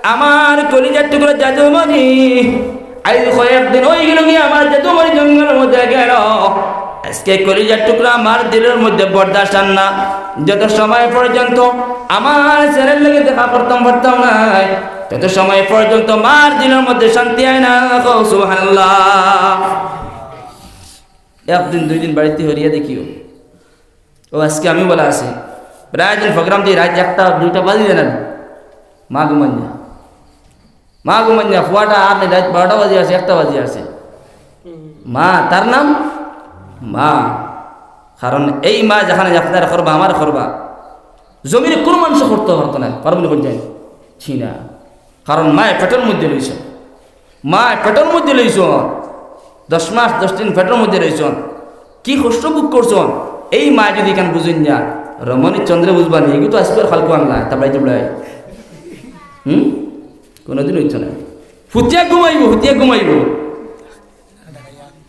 "আমার কলিজার টুকরা জাদুমণি, আইজ কয়েকদিন অইগেলো গি আমার জাদুমণি জঙ্গলর মধ্যে গেলো। আইজকে কলিজার টুকরা আমার দিলর মধ্যে বরদাস্ত আর না। যত সময় পর্যন্ত আমার ছেলের লগে দেখা করতাম পারতাম নায়, তত সময় পর্যন্ত মার দিলর মধ্যে শান্তি আয় না।" কও সুবহানাল্লাহ। একদিন দুইদিন বাড়িত হরিয়া দেখিও, ও আইজকে আমি বালা আছি। প্রায় দিন প্রোগ্রাম দেই, রাইত একটা দুইটা বাজি যায় না, মা ঘুমাইন না। মা ঘুমাইন না, ফুয়াটা আর নাই, রাইত বারোটা বাজি আছে, একটা বাজি আছে। মা, তার নাম মা। কারণ এই মা যেখানে আপনার করবা, আমার করবা, জমিনে কুনু মানষে করতো পারতো নায়, পারবো নি কইন যাইন? ছি না। কারণ মায় পেটর মধ্যে রইছইন, মায় পেটর মধ্যে রইছইন, দশ মাস দশ দিন পেটর মধ্যে রইছইন, কি কষ্ট ভোগ করছইন, এই মায় যদি ইখান বুঝইন না, রমণী চন্দ্রে বুঝবা নি, এগু তো আইজকু আর কাইলকু আনলা, তাবড়াই তুবড়াই। হুম? কুনুদিন অইতো নায়। হুতিয়া ঘুমাইবো, হুতিয়া ঘুমাইবো।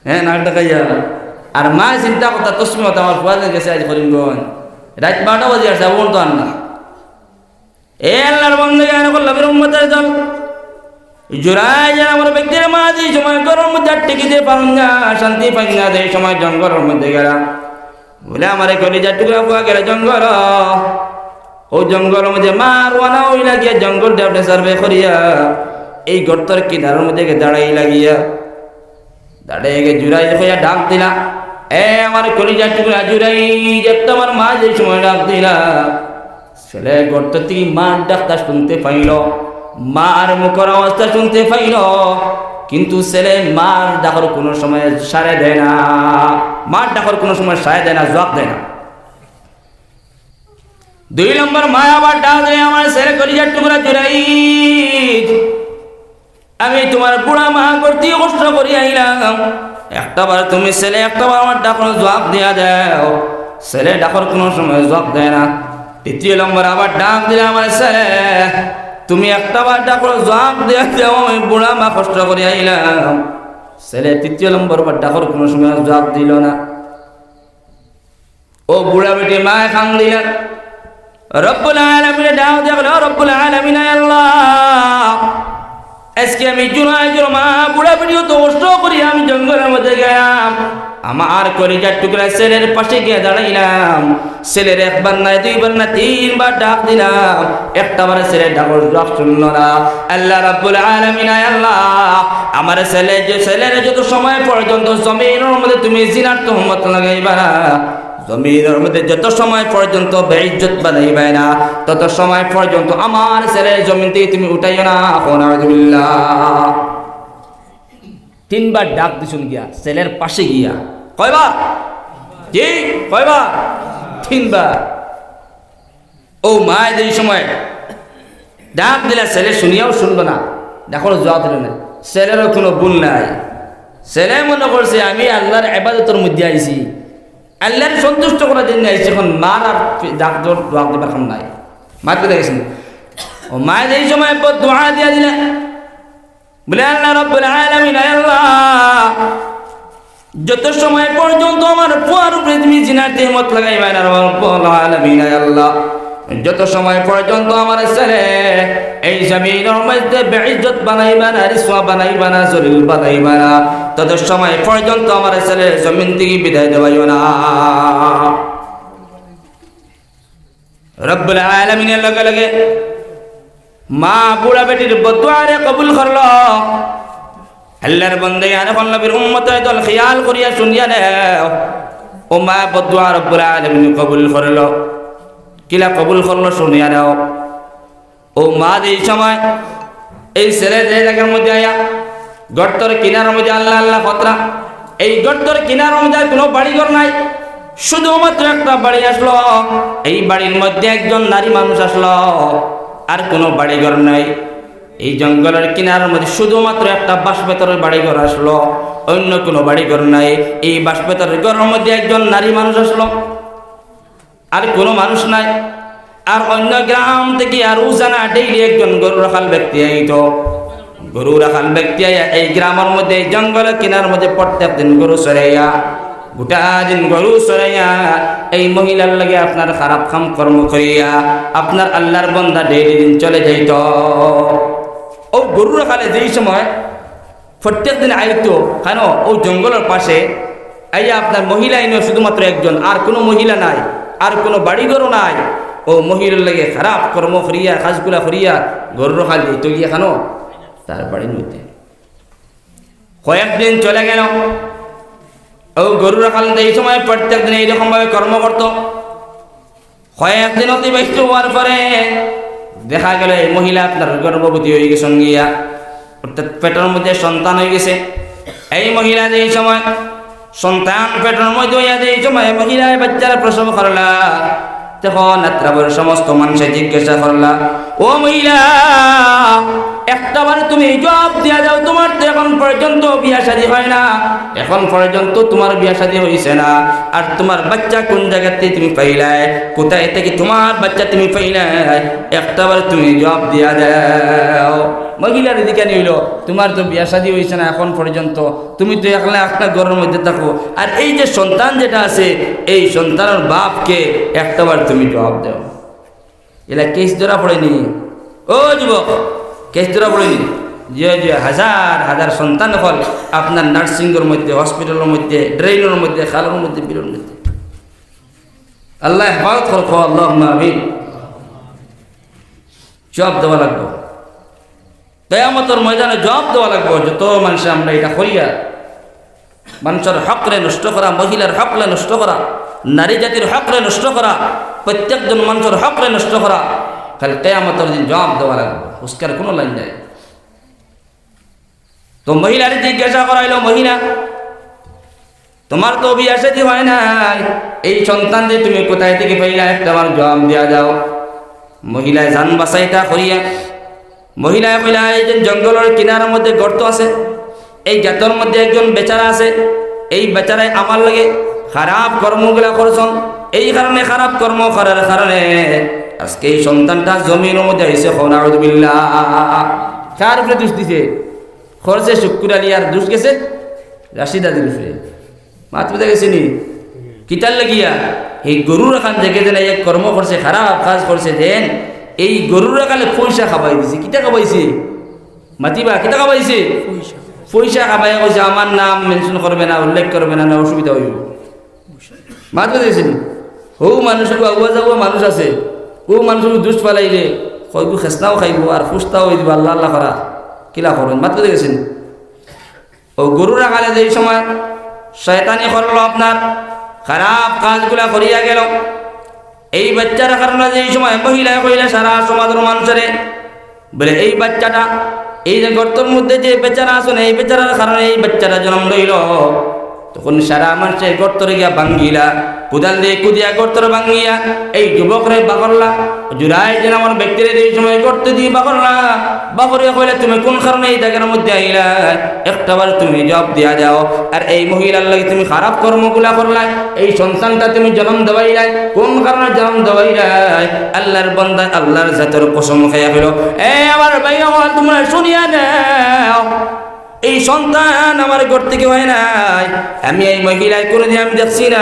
হ্যাঁ, নাক ডাকাইয়া। আর মায় চিন্তা করতা, তসবি মাতা আমার ফুয়া যে গেছে আইজ করিমগঞ্জ। রাইত বারোটা বাজি আছে, আবু তো আর না। এ আল্লার বন্দেগান অকল, নবীর উম্মতের দল। জুরাইজ নামর ব্যক্তির মা যেই সময় ঘরর মধ্যে আর টিকিতে পারইন না, শান্তি পাইন না, যেই সময় জঙ্গলর মধ্যে গেলা। বলে, "আমারে কলিজার টুকরা ফুয়া গেলা জঙ্গল।" ও জঙ্গলর মধ্যে মা রওয়ানা অইলা গিয়া জঙ্গল ডেফ ডে সার্ভে করিয়া এই গর্তর কিনারর মধ্যে গিয়া দাঁড়াইলা গিয়া। দাঁড়াইয়া গিয়া জুরাইজ কইয়া ডাক দিলা, "এ আমার কলিজার টুকরা জুরাইজ, একটা আমার মা যেই সময় ডাক দিলা।" ছেলে গর্ত থাকি মার ডাকটা শুনতে পাইল, মার মুখর আওয়াজটা শুনতে পাইল, কিন্তু ছেলে মার ডাকর কুনু সময় সাড়া দেয় না, মার ডাকর কুনু সময় সাড়া দেয় না, জবাব দেয় না। দুই নম্বর মায় আবার ডাক দেয়, "আমার ছেলে কলিজার টুকরা জুরাইজ, আমি তুমার বুড়া মা করতে কষ্ট করি আইলাম, একটাবার তুমি ছেলে একটাবার আমার ডাকর জবাব দিয়া দেও।" ছেলে ডাকর কুনু সময় জবাব দেয় না। তৃতীয় নম্বর আবার ডাক দিলা, "আমার ছেলে, তুমি একটাবার ডাকর জবাব দিয়া দেও, আমি বুড়া মা কষ্ট করি আইলাম।" ছেলে তৃতীয় নম্বর বার ডাকর কুনু সময় জবাব দিল না। ও বুড়া বেটি মায় কান্দিলা, রব্বুল আলামিনে ডাক দিয়া কইলা, "ও রব্বুল আলামিন, আয় আল্লাহ, আইজকে আমি জুরাইজর মা বুড়া বেটি অত কষ্ট করি আমি জঙ্গলর মধ্যে গেলাম, আমার কলিজার টুকরা ছেলের পাশে গিয়া দাঁড়াইলাম, ছেলেরে একবার নায়, দুইবার নায়, তিনবার ডাক দিলাম, একটাবার ছেলে ডাকর জবাব শুনল না। আল্লাহ রাব্বুল আলামিন, আয় আল্লাহ, আমার ছেলে যে ছেলেরে যত সময় পর্যন্ত জমিনর মধ্যে তুমি জিনার তুহমত লাগাইবা না, জমিনর মধ্যে যত সময় পর্যন্ত বেইজ্জত বানাইবায় না, তত সময় পর্যন্ত আমার ছেলে জমিন থাকি তুমি উঠাইও না।" কও নাউজুবিল্লাহ। তিনবার ডাক দিছইন গিয়া, ছেলের পাশে গিয়া। কয়বার? জি, কয়বার? তিনবার। ও মায় যেই সময় ডাক দিলা, ছেলে শুনিয়াও শুনলো না, দেখো জবাব দিল না। ছেলেরও কোনো ভুল নাই। ছেলে মনে করছে, "আমি আল্লাহর ইবাদতর মধ্যে আইছি, আল্লাহর সন্তুষ্ট করার জন্য আইছি, এখন মার আর ডাক দেওয়ার, ডাক দেবার কাম নাই।" মার কথা গেছে না। ও মায় যেই সময় বদদোয়া দিয়া দিলা, বলে, "আল্লাহ রাব্বুল আলামিন, আয় আল্লাহ, যত সময় পর্যন্ত আমার পুয়ার উপরে তুমি জিনার তহমত লাগাইবা না, রাব্বুল আলামিন, আয় আল্লাহ, যত সময় পর্যন্ত আমার ছেলে এই জমিনর মধ্যে বেইজ্জত বানাইবা না, রিসওয়া বানাইবা না, জলিল বানাইবা না, তত সময় পর্যন্ত আমার ছেলে জমিন থেকে বিদায় দেওয়াইও না।" রব্বুল আলামিনের লগে লগে মা বুড়া বেটির বদদোয়ারে কবুল করলো। আল্লাহর বন্দে আর এখন নবীর উম্মত, একটু খেয়াল করিয়া শুনিয়া নেও। ও মা বদদোয়া রব্বুল আলামিন কবুল করলো। কিলা কবুল করলো শুনিয়া নেও। ও মা যেই সময় এই ছেলে যে জায়গার মধ্যে আইয়া গর্তর কিনারার মধ্যে আল্লাহ আল্লাহ করতরা, এই গর্তর কিনারার মধ্যে আর কোনো বাড়িঘর নাই, শুধুমাত্র একটা বাড়ি আসলো। এই বাড়ির মধ্যে একজন নারী মানুষ আসলো, আর কোনো বাড়িঘর নাই। এই জঙ্গলের কিনারার মধ্যে শুধুমাত্র একটা বাঁশ বেতর বাড়িঘর আসলো, অন্য কোনো বাড়িঘর নাই। এই বাঁশ বেতর ঘরের মধ্যে একজন নারী মানুষ আসলো, আর কোনো মানুষ নাই। আর অন্য গ্রাম থেকে আর রোজানা ডেইলি একজন গরু রাখাল ব্যক্তি আইতো। গরু রাখাল ব্যক্তি আইয়া এই গ্রামের মধ্যে, এই জঙ্গলের কিনারার মধ্যে প্রত্যেক দিন গরু চরাইয়া, গোটা দিন গরু চরাইয়া, এই মহিলার লগে আপনার খারাপ কাম কর্ম করিয়া আপনার আল্লাহর বন্দা ডেইলি দিন চলে যাইতো। ও গরু রাখালে যেই সময় প্রত্যেক দিন আইতো, কেন ও জঙ্গলের পাশে আইয়া আপনার মহিলা ইনো শুধুমাত্র একজন, আর কোনো মহিলা নাই, আর কোনো বাড়িঘরও নাই। ও মহিলার লগে খারাপ কর্ম করিয়া, কাজগুলা করিয়া, গরু রাখাল যাইতো গিয়া কেন তার বাড়ির মধ্যে। কয়েকদিন চলে গেল, ও গরু রাখাল এই সময় প্রত্যেক দিন এইরকম ভাবে কর্ম করতো। কয়েকদিন অতিবাহিত হওয়ার পরে দেখা গেল এই মহিলা আপনার গর্ভবতী হয়ে গেছেন গিয়া, অর্থাৎ পেটের মধ্যে সন্তান হয়ে গেছে। এই মহিলা যেই সময় সন্তান পেটের মধ্যে হইয়া যেই সময় মহিলায় বাচ্চার প্রসব করলা, তখন আত্রাবর সমস্ত মানুষে জিজ্ঞাসা করলা, "ও মহিলা, একটা বার তুমি জবাব দিয়া যাও, তোমার তো এখন পর্যন্ত বিয়া শাদী হয় না, এখন পর্যন্ত তোমার বিয়া শাদী হইছে না, আর তোমার বাচ্চা কোন জায়গাতে তুমি পাইলায়, কোথায় থেকে তোমার বাচ্চা তুমি পাইলায়, একটা বার তুমি জবাব দিয়া যাও।" মহিলার এদিকে নিল, "তোমার তো বিয়া শাদী হইছে না এখন পর্যন্ত, তুমি তো একলা একটা ঘরের মধ্যে থাকো, আর এই যে সন্তান যেটা আছে, এই সন্তানের বাপকে একটা বার তুমি জবাব দাও।" এলা কেস ধরা পড়েনি? ও যুবক, কেস ধরা পড়েনি? যে, যে হাজার হাজার সন্তান অকল আপনার নার্সিংয়ের মধ্যে, হসপিটালের মধ্যে, ড্রেনের মধ্যে, খালর মধ্যে, বিলর মধ্যে। আল্লাহ হেফাজত করো, আল্লাহুম্মা আমিন। জবাব দেওয়া লাগবো। কিয়ামতর ময়দানে জবাব দেওয়া লাগবো। যত মানুষে আমরা এটা করিয়া, মানুষের হকরে নষ্ট করা, মহিলার হকরে নষ্ট করা, নারী জাতির হকরে নষ্ট করা, প্রত্যেকজন মানুষের হকরে নষ্ট করা, কাল কিয়ামতর দিন জবাব দেওয়া লাগবো। উস্কার কোনো লাইন নাই। তো মহিলারে জিজ্ঞাসা করা হইল, "মহিলা, তোমার তো বিয়া শাদী হয় নাই, এই সন্তান যে তুমি কোথায় থেকে পাইলা, একটা আমার জবাব দিয়া যাও।" মহিলায় জান বাঁচাইতা করিয়া মহিলায় কইলা, "এই যে জঙ্গলের কিনারার মধ্যে গর্ত আছে, এই গর্তর মধ্যে একজন বেচারা আছে, এই বেচারায় আমার লগে খারাপ কর্মগুলা করছন, এই কারণে খারাপ কর্ম করার কারণে আজকে এই সন্তানটা জমিনের মধ্যে আইছে।" কও নাউজুবিল্লাহ। কার উপরে দোষ দিছে? করছে শুক্কুর আলী, আর দোষ গেছে রাশিদ আলীর উপরে। মাত বুঝা গেছে নি? কিতার লাগিয়া? এই গরু রাখাল যেগু দিন এক কর্ম করছে, খারাপ কাজ করছে, দেন এই গরু রাখালে পয়সা খাবাই দিছে। কিতা খাবাইছে? মাতিবা, কিতা খাবাইছে? পয়সা। পয়সা খাবাইয়া কইছে, "আমার নাম মেনশন করবে না, উল্লেখ করবে না, না অসুবিধা হইব।" মাত বুঝা গেছে নি? হউ মানুষ, আগুয়া যাওয়া মানুষ আছে, ও মানুষ দুষ ফালাইলে কয়গু খেসনাও খাইব আর ফুস্তাও হয়ে দিব, আল্লাহ আল্লাহ করা। কিলা করবেন? মাত বুঝা গেছে নি? ও গরু রাখালে যেই সময় শয়তানি করলো, আপনার খারাপ কাজগুলা করিয়া গেল, এই বাচ্চার কারণে যেই সময় মহিলায় কইলা সারা সমাজের মানুষরে, বলে, "এই বাচ্চাটা, এই যে গর্তর মধ্যে যে বেচারা আছে না, এই বেচারার কারণে এই বাচ্চাটা জন্ম লইল।" তো তখন সারা মানষে গর্তরে গিয়া ভাঙ্গিলা, কুদাল দিয়া কুদিয়া গর্তরে ভাঙ্গিয়া এই যুবকরে বাগরলা। জুরাইজ নামর ব্যক্তিরে যে সময় গর্ত দিয়া বাগরলা, বাগরিয়া কইলা, "তুমি কুন কারণে এই জাগার মধ্যে আইলায়? একটাবার তুমি জবাব দিয়া যাও। আর এই মহিলার লগে তুমি খারাপ কর্মগুলা করলায়, এই সন্তানটা তুমি জন্ম দেওয়াইলায়, কুন কারণে জন্ম দেওয়াইলায়?" আল্লার বন্দায় আল্লার জাতর কসম খাইয়া কইলো, "এ আমার ভাই অকল, তুমরা হুনিয়া নেও।" এই সন্তান আমার ঘর থাকি অয় নাই। আমি এই মহিলায় কুনুদিন আমি দেখছি না,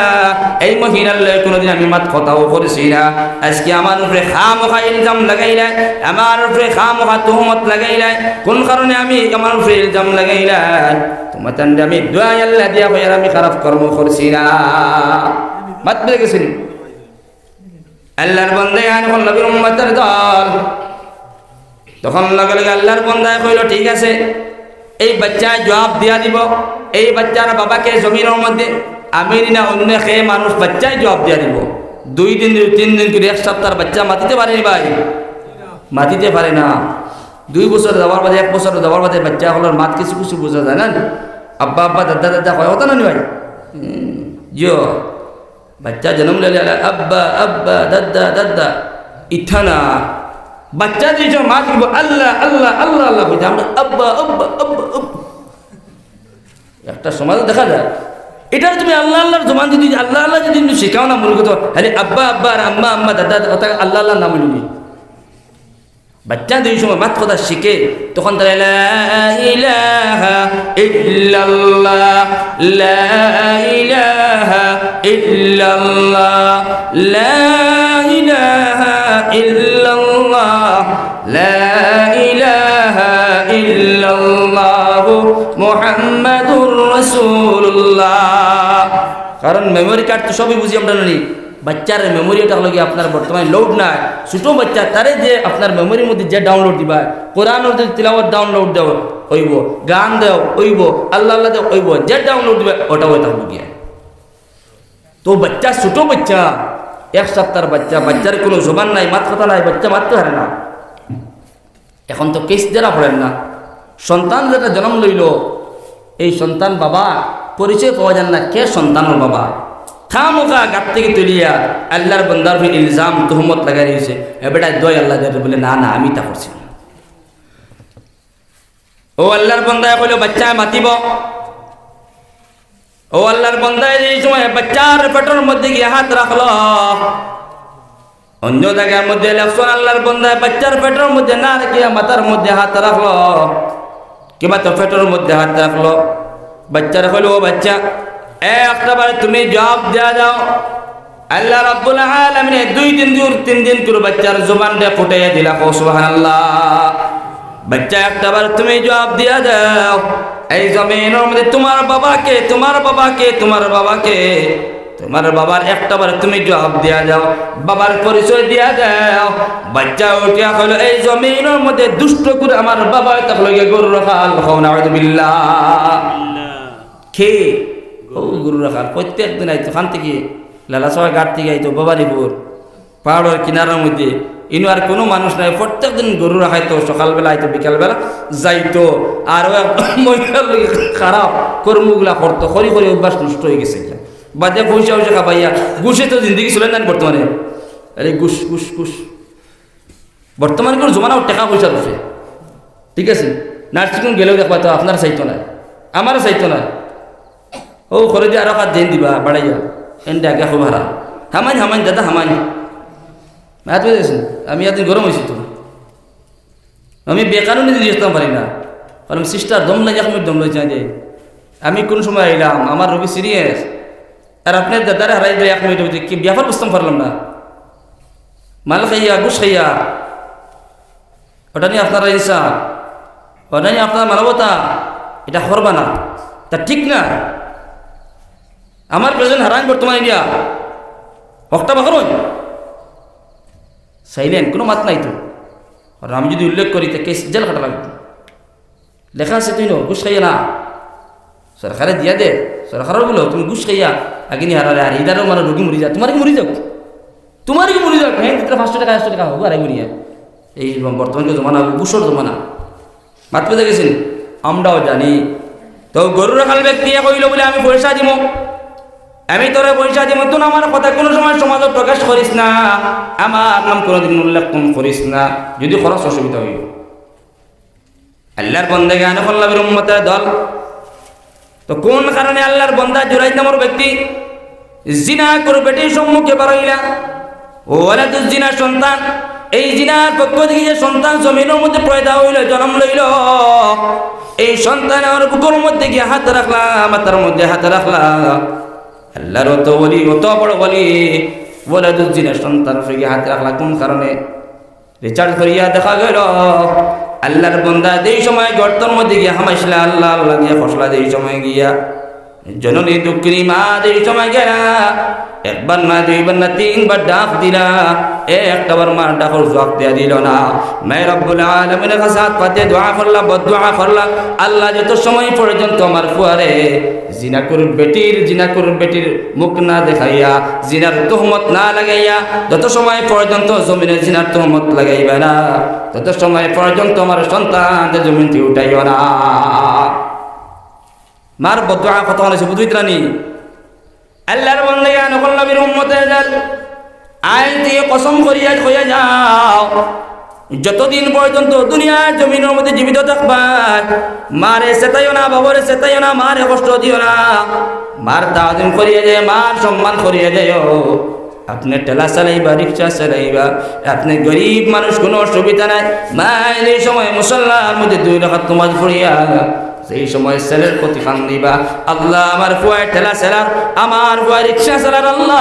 এই মহিলার লগে কুনুদিন আমি মাত কথাও করছি না। আইজকে আমার উপরে খামোখা ইলজাম লাগাইলায়, আমার উপরে খামোখা তুহমত লাগাইলায়। কুন কারণে আমি আমার উপরে ইলজাম লাগাইলায়? তুমরারে আমি দুয়াই আল্লা দিয়া কইয়ার আমি খারাপ কর্ম করছি না। মাত বুঝা গেছে নি? আল্লার বন্দায় আর অখন নবীর উম্মতর দল। তখন লগে লগে আল্লার বন্দায় কইলো, "ঠিক আছে, এই বাইচ্চায় জবাব দিয়া দিবো। এই বাইচ্চার বাবা কে জমিনর মধ্যে, আমি নি না অইন্য কে মানুষ, বাইচ্চায় জবাব দিয়া দিবো।" দুই দিন, তিন দিন করি, এক সাপ্তার বাইচ্চা মাতিতে পারে নি ভাই? মাতিতে পারে না। দুই বছর যাওয়ার বাদে, এক বছর যাওয়ার বাদে বাইচ্চা অকলর মাত কিছু কিছু বুঝা যায় না? আব্বা, আব্বা, দাদা, দাদা কয়, কথা না নি ভাই? হুম, জিও। বাইচ্চা জন্ম লইলে আব্বা, আব্বা, দাদা, দাদা, ইতা না। বাইচ্চা যে সময় মাত কইবো, "আল্লা, আল্লা, আল্লা, আল্লা" কইতে আমরা আব্বা, আব্বা, আব্বা, আব্বা। একটা সমাজে দেখা যায়। ইটারে তুমি আল্লা, আল্লার জবান যদি, আল্লা, আল্লা যদি তুমি শিখাও না, মূল কথা, খালি আব্বা, আব্বা আর আম্মা, আম্মা, দাদা, দাদা, ওটা আল্লা, আল্লার নাম অইলো নি? বাইচ্চা যে সময় মাত কথা শিখে, তখন তারা লা ইলাহা ইল্লাল্লাহ, লা ইলাহা ইল্লাল্লাহ, লা ইলাহা ইল্লাল্লাহ, লা ইলাহা ইল্লাল্লাহু মুহাম্মাদুর রাসূলুল্লাহ। কারণ memory card তো সবই বুঝি আমরা, নি? বাইচ্চার memory ওটা অইলো গিয়া আপনার বর্তমানে load নাই। ছোট বাইচ্চা, তারে যে আপনার memoryর মধ্যে যে download দিবা, কোরআনর যদি তিলাওয়াত download দেও অইবো, গান দেও অইবো, আল্লা আল্লা দেও অইবো, যে download দিবা, ওটা অইতা অইবো গিয়া। তো বাইচ্চা, ছোট বাইচ্চা, এক সাপ্তার বাইচ্চা, বাইচ্চার কুনু জবান নাই, মাত কথা নাই, বাইচ্চা মাততে পারে না। অখন তো case ধরা পড়ের না। সন্তান যেটা জন্ম লইলো, এই সন্তান বাবা পরিচয় পাওয়া যায় না, কে সন্তানর বাবা। খামোখা গাত থাকি তুলিয়া আল্লার বন্দার উপরে ইলজাম, তুহমত লাগাই দিছে। এ বেটায় দুয়াই আল্লা দিয়া বলে, "না, না, আমি তা করছি না।" ও আল্লার বন্দায় কইলো, "বাইচ্চায় মাতিবো।" ও আল্লার বন্দায় যে সময় বাইচ্চার পেটর মধ্যে গিয়া হাত রাখলো, অন্য জাগার মধ্যে লেখছইন আল্লার বন্দায় বাইচ্চার পেটর মধ্যে না রাখিয়া মাথার মধ্যে হাত রাখলো, কিবা তো পেটর মধ্যে হাত রাখলো। বাইচ্চারে কইলো, "ও বাইচ্চা, একটাবার তুমি জবাব দিয়া যাও।" আল্লা রাব্বুল আলামিনে দুই দিন করি, তিন দিন করি বাইচ্চার জবানরে ফুটাইয়া দিলা। কও সুবহানাল্লাহ। "বাইচ্চা, একটাবার তুমি জবাব দিয়া যাও, এই জমিনর মধ্যে তুমার বাবা কে, তুমার বাবা কে, তুমার বাবা কে?" তুমার বাবার একটাবার তুমি জবাব দিয়া যাও, বাবার পরিচয় দিয়া যাও। বাইচ্চা উঠিয়া কইলো, "এই জমিনর মধ্যে দুষ্ট কুর আমার বাবা অইতা অইলো গিয়া গরুর রাখাল।" কও নাউজুবিল্লাহ। কে? ও গরুর রাখাল। প্রত্যেক দিন আইতো, খান থাকি, লালাছড়া ঘাট থাকি আইতো, বাবারিপুর, পাহাড়র কিনারার মধ্যে। ইনো আর কুনু মানুষ নাই, প্রত্যেক দিন গরু রাখাইতো, সকালবেলা আইতো, বিকালবেলা যাইতো। আর ও এক মহিলার লগে খারাপ কর্মগুলা করতো, করি করি অভ্যাস নষ্ট অইগেছে। বাদে পয়সা পয়সা খাবাইয়া, ঘুষে তো জিন্দেগি চলে না বর্তমানে। আরে ঘুষ, ঘুষ, ঘুষ। বর্তমানে কুনু জমানা টেকা পয়সার উপরে। ঠিক আছে? Nursing home গেলেও দেখবা তো আপনারে চাইতো না, আমারে চাইতো না। ও করে দিয়া আরো কাজ দেন দিবা, বাড়াইয়া। এন্ডে আগে খুব হারা। হামাইন, হামাইন, দাদা, হামাইন। মাত বুঝেছেন? আমি এতদিন গরম অইছি তো। আমি বেকানুনি জিনিস দিতাম পারি না। কারণ sister দম নাই, এক মিনিট দম লই চাই দে। আমি কুন সময় আইলাম, আমার রোগী serious। আর আপনার দাদারে হারাই দিলে এক মিনিট অইতে কি ব্যাপার বুঝতাম পারলাম না। মাল খাইয়া, ঘুষ খাইয়া, ওটা নি আপনার ইনসাফ, ওটা নি আপনার মানবতা, ইটা করবা না, ইটা ঠিক না। আমার প্রেজেন্ট হারান বর্তমানে দিয়া হকটা বাকর অইন। Silent, কুনু মাত নাই তো। আর আমি যদি উল্লেখ করি, তে case জেল খাটা লাগবে। লেখা আছে তুই নো, ঘুষ খাইয়া না। সরকারে দিয়া দে, সরকারও বলো, তুমি ঘুষ খাইয়া আগে নি হারালে, আর ইদারও মানে রোগী মরি যা, তুমার কি মরি যাও? তুমার কি মরি যাও? হ্যাঁ, ভিতরে পাঁচশো টেকা, একশো টেকা হবো, আড়াই মরিয়া। এই বর্তমান যে জমানা, ঘুষর জমানা। মাত বুঝা গেছে নি? আমরাও জানি, তো গরু রাখাল ব্যক্তিয়ে কইল বুলে, "আমি পয়সা দিমু, আমি তোরে পয়সা দিমু, তুই আমার কথা কুনু সময় সমাজো প্রকাশ করিস না, আমার নাম কুনুদিন উল্লেখ করিস না, যুদি করস অসুবিধা অইবো।" আল্লার বন্দেগান অকল, নবীর উম্মতের দল, তো কুন কারণে আল্লার বন্দা জুরাইজ নামর ব্যক্তি জিনাকুর বেটির সম্মুখে বারইলা? ওয়ালাদুজ জিনা সন্তান, এই জিনার পক্ষ থাকি যে সন্তান জমিনর মধ্যে পয়দা অইল, জন্ম লইল, এই সন্তান আমার বুকুর মধ্যে গিয়া হাত রাখলা, মাথার মধ্যে হাত রাখলা। আল্লার অত ওলি, অত বড় ওলি, ওয়ালাদুজ জিনা সন্তান উপরে গিয়া হাত রাখলা কুন কারণে? রিসার্চ করিয়া দেখা গেল, আল্লার বন্দা যেই সময় গর্তর মধ্যে গিয়া হামাইছলা, আল্লা আল্লা গিয়া খসলা, যেই সময় গিয়া জননী দুঃখিনী মা যেই সময় গেলা, একবার না, দুইবার না, তিনবার ডাক দিলা, একটাবার মার ডাকর জুয়াব দিয়া দিল না। মায়ে রব্বুল আলামিনের কাছে হাত পাতে দোয়া করলা, বদদোয়া করলা, "আল্লা, যত সময় পর্যন্ত আমার ফুয়ারে জিনাকুর বেটির, জিনাকুর বেটির মুখ না দেখাইয়া, জিনার তহমত না লাগাইয়া, যত সময় পর্যন্ত জমিনে জিনার তহমত লাগাইবা না, তত সময় পর্যন্ত আমার সন্তান যে জমিন থাকি উঠাইও না।" মার বদদোয়া কত মানুষে বুঝিত রানি? আল্লার বন্দেগান অকল, নবীর উম্মতের দল, আইজ থাকি কসম করিয়া কইয়া যাও, যতদিন পর্যন্ত দুনিয়ার জমিনর মধ্যে জীবিত থাকবায়, মারে সেতাইও না, বাবারে সেতাইও না, মারে কষ্ট দিও না, মার তাজিম করিয়া যাও, মার সম্মান করিয়া যাও। আপনে ঠেলা চালাইবা, রিক্সা চালাইবা, আপনে গরিব মানুষ, কুনু অসুবিধা নাই। মায়ে যেই সময় মুসল্লার মধ্যে দুই রাকাত নমাজ পড়িয়া, যেই সময় ছেলের প্রতি কান্দিবা, "আল্লা, আমার ফুয়ায় ঠেলা চালার, আমার ফুয়ায় রিক্সা চালার, আল্লা,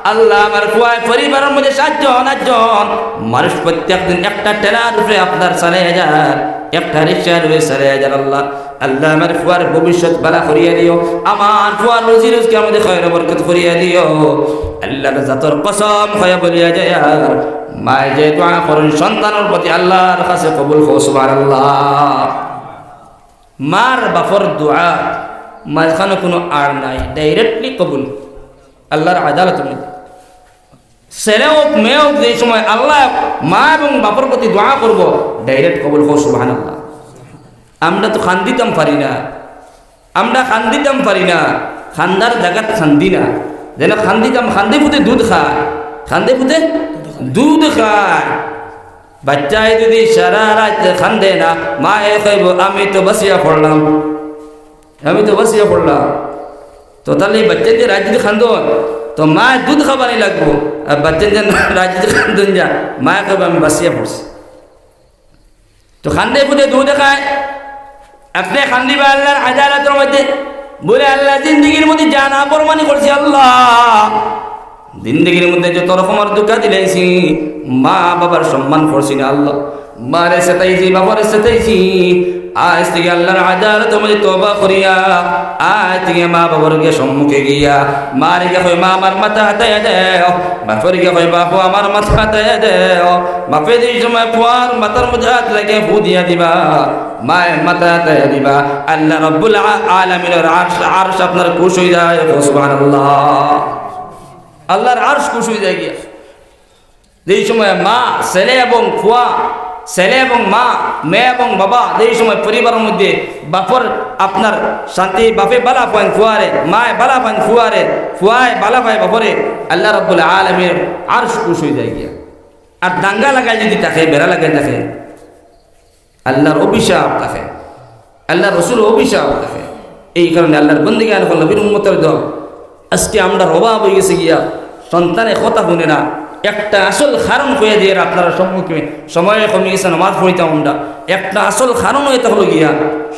আল্লা, আমার ফুয়ায় পরিবারর মধ্যে সাতজন আটজন মানুষ প্রত্যেক দিন একটা ঠেলার উপরে আপনার চালাইয়া যার, একটা রিক্সার উপরে চালাইয়া যার, আল্লা।" আল্লা, আমার ফুয়ার ভবিষ্যৎ বালা করিয়া দিও, আমার ফুয়ার রুজি রুজগার মধ্যে খয়র বরকত করিয়া দিও। আল্লার জাতর কসম খাইয়া বলিয়া যাইয়ার, মায়ে যে দোয়া করইন সন্তানর প্রতি, আল্লার কাছে কবুল কও, সুবহানাল্লাহ। মার বাপর দোয়া মাঝখানো কুনু আড় নাই, directly কবুল আল্লার আদালতর মধ্যে। ছেলে অউক, মেয়ে অউক, যেই সময় আল্লা মা এবং বাপর প্রতি দোয়া করবো, direct কবুল কও, সুবহানাল্লাহ। আমরা তো কান্দিতাম পারি না, আমরা কান্দিতাম পারি না, কান্দার জাগাত কান্দি না। যেন কান্দিতাম, কান্দে পুতে দুধ খায়, কান্দে পুতে দুধ খায়। বাচ্চায় যুদি সারা রাইত কান্দে না, মায়ে কইবো, "আমি তো বাঁচিয়া পড়লাম।" আমি তো বাঁচিয়া পড়লাম। তো তাইলে এই বাচ্চাইন্তে রাইত যুদি কান্দইন, তো মায় দুধ খাবানি লাগবো। আর বাচ্চাইন্তে রাইত যুদি কান্দইন যা, মায় কইবো, "আমি বাঁচিয়া পড়ছি।" তো কান্দে পুতে দুধ খায়, আপনে কান্দিবা আল্লার আদালতর মধ্যে, বলে, "আল্লা, জিন্দেগির মধ্যে যা নাফরমানি করছি আল্লা, জিন্দেগির মধ্যে যত রকমর ধুকা দিলাইছি, মা বাবার সম্মান করছি না আল্লা, মারে সেতাইছি, বাবারে সেতাইছি, আইজ থাকি আল্লার আদালতর মধ্যে তওবা করিয়া, আইজ থাকি মা বাবার গিয়া সম্মুখে গিয়া, মারে গিয়া কই, 'মা, আমার মাথা হাতাইয়া দেও।' বাপরে গিয়া কই, 'বাপু, আমার মাথা হাতাইয়া দেও।' বাপে যেই সময় ফুয়ার মাথার মধ্যে হাত রাখিয়া ফু দিয়া দিবা, মায় মাথা হাতাইয়া দিবা, আল্লা রাব্বুল আ-, আলামিনর আরশ, আরশ আপনার খুশ অই যায়। সুবহানাল্লাহ। আল্লার আরশ খুশ অই যায় গিয়া। যেই সময় মা, ছেলে এবং ফুয়া, ছেলে এবং মা, মেয়ে এবং বাবা, যেই সময় পরিবারর মধ্যে বাপর আপনার শান্তি, বাপে বালা পাইন ফুয়ারে, মায় বালা পাইন ফুয়ারে, ফুয়ায় বালা পায় বাপরে, আল্লা রাব্বুল আলামিনর আরশ খুশ অই যায় গিয়া। আর দাঙ্গা লাগাই যুদি থাকে, বেড়া লাগাই থাকে, আল্লার অভিশাপ থাকে, আল্লার রসুলর অভিশাপ থাকে। এই কারণে আল্লার বন্দেগান অকল, নবীর উম্মতর দল, আইজকে আমরার অভাব অই গেছে গিয়া, সন্তানে কথা হুনে না। একটা আসল কারণ কইয়া দিয়ার আপনারার সম্মুখে, সময় কমি গেছে, নমাজ পড়িতাম আমরা। একটা আসল কারণ অইয়া থাকলো গিয়া,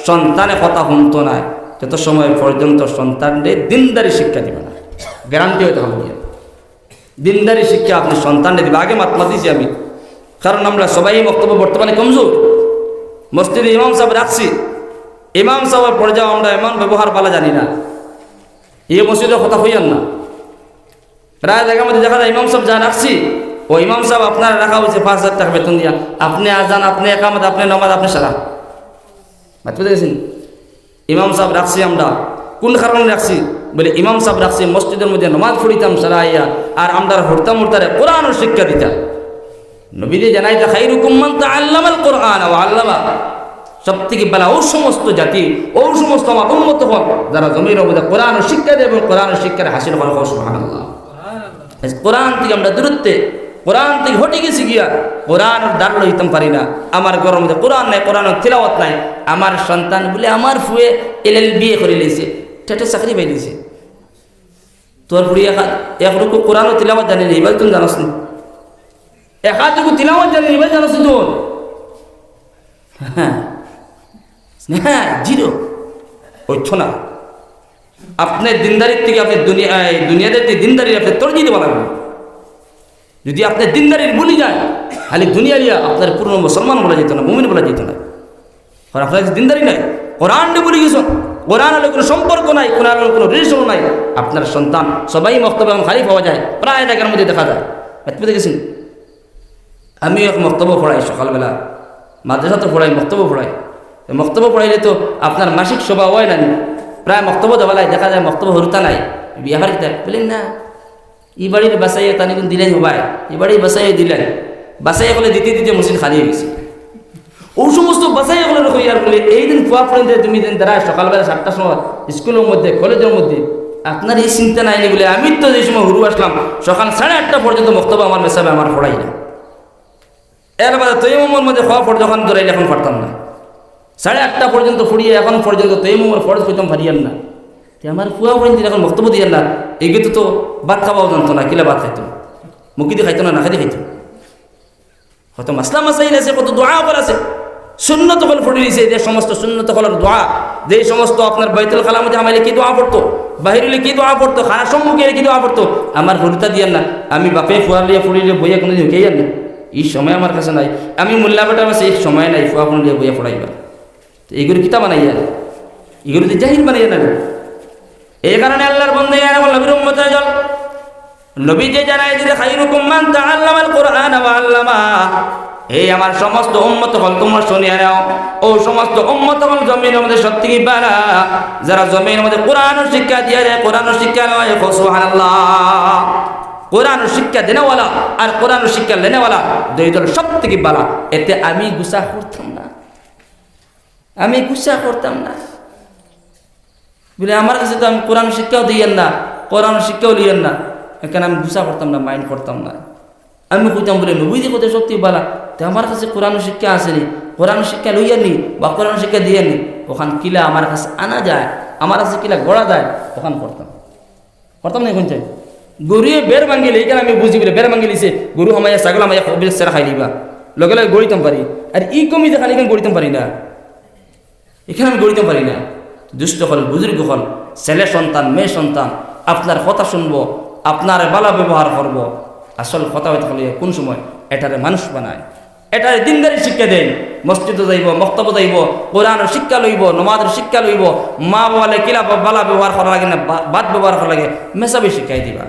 সন্তানে কথা হুনতো নায়, যত সময় পর্যন্ত সন্তানরে দিনদারি শিক্ষা দিবা না, গ্যারান্টি অইয়া থাকলো গিয়া। দিনদারি শিক্ষা আপনে সন্তানরে দিবা। আগে মাত মাতিছি আমি, কারণ আমরা সবাই মক্তব্য বর্তমানে কমজোর। মসজিদে ইমাম সাব রাখছি, ইমাম সাবর পর্যায়ে আমরা এমন ব্যবহার বালা জানি না। এই মসজিদর কথা কইয়ার না, প্রায় জাগার মধ্যে দেখা যায় ইমাম সাব যা রাখছি, ও ইমাম সাব আপনারে রাখা অইছে পাঁচ হাজার টেকা বেতন দিয়া, আপনে আজান, আপনে একামত, আপনে নমাজ, আপনে সারা। মাত বুঝা গেছে নি? ইমাম সাব রাখছি আমরা, কুন কারণে রাখছি? বলে, ইমাম সাব রাখছি মসজিদর মধ্যে নমাজ পড়িতাম সারা আইয়া, আর আমরার হুরুতা মুরুতারে কোরআনর শিক্ষা দিতা। নবীজি জানাইতা, "খাইরুকুম মান তাআল্লামাল কুরআনা ওয়া আল্লামা।" সব থাকি বালা অউ সমস্ত জাতি, অউ সমস্ত আমার উম্মত অকল, যারা জমিনর মধ্যে কোরআনর শিক্ষা দেয় এবং কোরআনর শিক্ষারে হাসিল করে, কও সুবহানাল্লাহ। কোরআন থাকি আমরা দূরত্বে, কোরআন থাকি হটি গেছি গিয়া, কোরআনর ধার লইতাম পারি না। আমার ঘরর মধ্যে কোরআন নাই, কোরআনর তিলাওয়াত নাই। আমার সন্তান বুলে আমার ফুয়ে এলএলবি করিলাইছে, টেটে চাকরি পাইলাইছে। তোর ফুড়ি এক, এক রুকু কোরআনর তিলাওয়াত জানে নি, ইবার তুই জানস নি? এক আধ রুকু তিলাওয়াত জানে নি, ইবার জানস নি তুই? হ্যাঁ, জিরো। অইতো না। আপনে দিনদারির থাকি আপনে দুনিয়া, এই দুনিয়াদারি থাকি দিনদারি আপনে তরজি দেওয়া লাগবো। যদি আপনে দিনদারি ভুলি যান, খালি দুনিয়া দিয়া আপনারে পূর্ণ মুসলমান বলা যাইতো না, মুমিন বলা যাইতো না। কারণ আপনার কাছে দিনদারি নাই, কোরআন নিয়ে ভুলি গেছেন, কোরআন লগে কোনো সম্পর্ক নাই, কোরআন লগে কোনো রিলেশন নাই। আপনার সন্তান সবাই মক্তবে এখন খালি পাওয়া যায়, প্রায় জায়গার মধ্যে দেখা যায়। আপনি দেখেছেন? আমিও এক মক্তবো পড়াই সকালবেলা, মাদ্রাসাত পড়াই, মক্তবো পড়াই। তো মক্তবো পড়াইলে তো আপনার মাসিক সভা হয় না নি? প্রায় মক্তবো যাওয়া লাগে, দেখা যায় মক্তবো হুরুতা নাই, বিয়া হারি কিতা? বলেন না, ই বাড়ির বাসাইয়ে তানিগুন দিলেন হবায়, ই বাড়ির বাসাইয়ে দিলেন, বাসাইয়ে বলে দিতে দিতে মসজিদ খালি হয়ে গেছে। অউ সমস্ত বাসাইয়ে বলে রকম ইয়ার বলে, এই দিন ফুয়া ফুড়িন্তে তুমি দিন তারা সকালবেলা সাতটার সময় স্কুলর মধ্যে, কলেজর মধ্যে, আপনার এই চিন্তা নাই নি বলে, আমি তো যে সময় হুরু আসলাম, সকাল সাড়ে আটটা পর্যন্ত মক্তবো আমার মেসাবে আমার পড়াই না। এর বাদে তৈমুমর মধ্যে হওয়া ফরজ অখান ধরাইলে এখন পারতাম না। সাড়ে আটটা পর্যন্ত পড়িয়া এখন পর্যন্ত তৈমুমর ফরজ কইতাম পারিয়ার না। তে আমার ফুয়া ফুড়িন্তে এখন মক্তবো দিয়ার না, এগু তো, তো ভাত খাওয়াও জানতো না, কিলা ভাত খাইতো? মুখি দি খাইতো না, নাকে দি খাইতো। কত মাসলা মাসাইল আছে, কত দোয়া অকল আছে। সুন্নত অকল পড়ি দিছে, যে সমস্ত সুন্নত অকলর দোয়া, যে সমস্ত আপনার বাইতুল খালার মধ্যে হামাইলে কি দোয়া পড়তো, বাহির অইলে কি দোয়া পড়তো, খানার সম্মুখে অইলে কি দোয়া পড়তো, আমার হুরুতা দিয়ার না। আমি বাপে ফুয়া লইয়া ফুড়ি লইয়া বইয়া কোনোদিন হুকিয়ার না। ই সময় আমার কাছে নাই। আমি মোল্লা বেটার কাছে ই সময় নাই, ফুয়া ফুড়ি লইয়া বইয়া পড়াইবার। তো এগুলো কিতা বানাইয়া? এগুলো তো জাহিল বানাইয়া না। এই কারণে আল্লাহর বন্দা ইয়ার আমার নবীর উম্মত হয়ে যাও। নবীজি জানাই দিলে, "খাইরুকুম মান তাআল্লামাল কুরআনা ওয়া আল্লামা।" এই আমার সমস্ত উম্মত অকল, তোমরা শুনিয়া নাও, অউ সমস্ত উম্মত অকল জমিনর মধ্যে সব থাকি বালা, যারা জমিনর মধ্যে কোরআনর শিক্ষা দিয়া দেয়, কোরআনর শিক্ষা লয়, কও সুবহানাল্লাহ। কোরআনর শিক্ষা দেনেওয়ালা আর কোরআনর শিক্ষা লেনেওয়ালা দুই দল সব থাকি বালা। এতে আমি গুসা করতাম না। আমি গুসা করতাম না। বলে, "আমার কাছে তো আমি কোরআন শিক্ষাও দিয়েন না, কোরআন শিক্ষাও লিয়েন না, এখানে আমি গুসা করতাম না, মাইন্ড করতাম না।" আমি কইতাম বলে, "নবীজি কত শক্তি বালা, তে আমার কাছে কোরআন শিক্ষা আছে নি, কোরআন শিক্ষা লইয়ার নি বা কোরআন শিক্ষা দিয়ার নি, অখান কিলা আমার কাছে আনা যায়, আমার কাছে কিলা গড়া যায়, অখান করতাম।" করতাম না এখন চাই। গরুয়ে বেড় ভাঙ্গিলে, এখানে আমি বুঝি বলে, বেড় ভাঙ্গিলিছে, গরু হামাইয়া, ছাগল হামাইয়া, কবির সেরা খাই লিবা। লগে লগে গড়িতাম পারি। আর ই কমি যে খালি এখানে গড়িতাম পারি না। এখানে আমি গড়িতাম পারি না। দুষ্ট অকল, বুজুর্গ অকল, ছেলে সন্তান, মেয়ে সন্তান, আপনার কথা শুনবো, আপনার বালা ব্যবহার করবো। আসল কথা হইতে হলে কোন সময় এটারে মানুষ বানায়। এটারে দিনদারি শিক্ষা দেন। মসজিদো যাইবো, মক্তবো যাইবো, কোরআনর শিক্ষা লইবো, নমাজর শিক্ষা লইবো, মা বাবারে কিলা বা-, বালা ব্যবহার করা লাগে না, বা-, বাদ ব্যবহার করা লাগে, মেসাবে শিক্ষাই দিবা।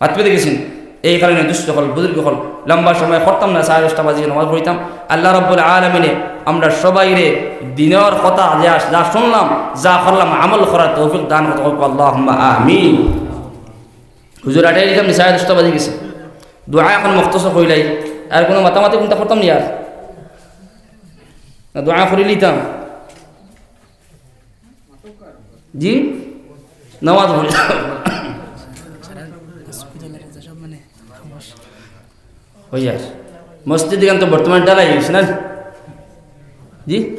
মাতবে দেখেছেন? এই কারণে দুষ্ট অকল, বুজুর্গ অকল, লম্বা সময় করতাম না, সাড়ে দশটা বাজে নমাজ পড়িতাম। আল্লাহ রাব্বুল আলামিনে আমরা সবাইরে দিনর কথা যা, যা শুনলাম, যা করলাম, আমল করার তৌফিক দান করতে হোক, আল্লাহুম্মা আমিন। হুজুর আটাই দিতাম নি, সাড়ে দশটা বাজে গেছে। দোয়া এখন মখতসর কইলাই, আর কোনো মাতামাতি কোনটা করতাম নি আর। না, দোয়া করি লিতাম। জি? নামাজ পড়ি। ওই আর। মসজিদ এখান তো বর্তমানে ঢালাই হয়েছে না? জি?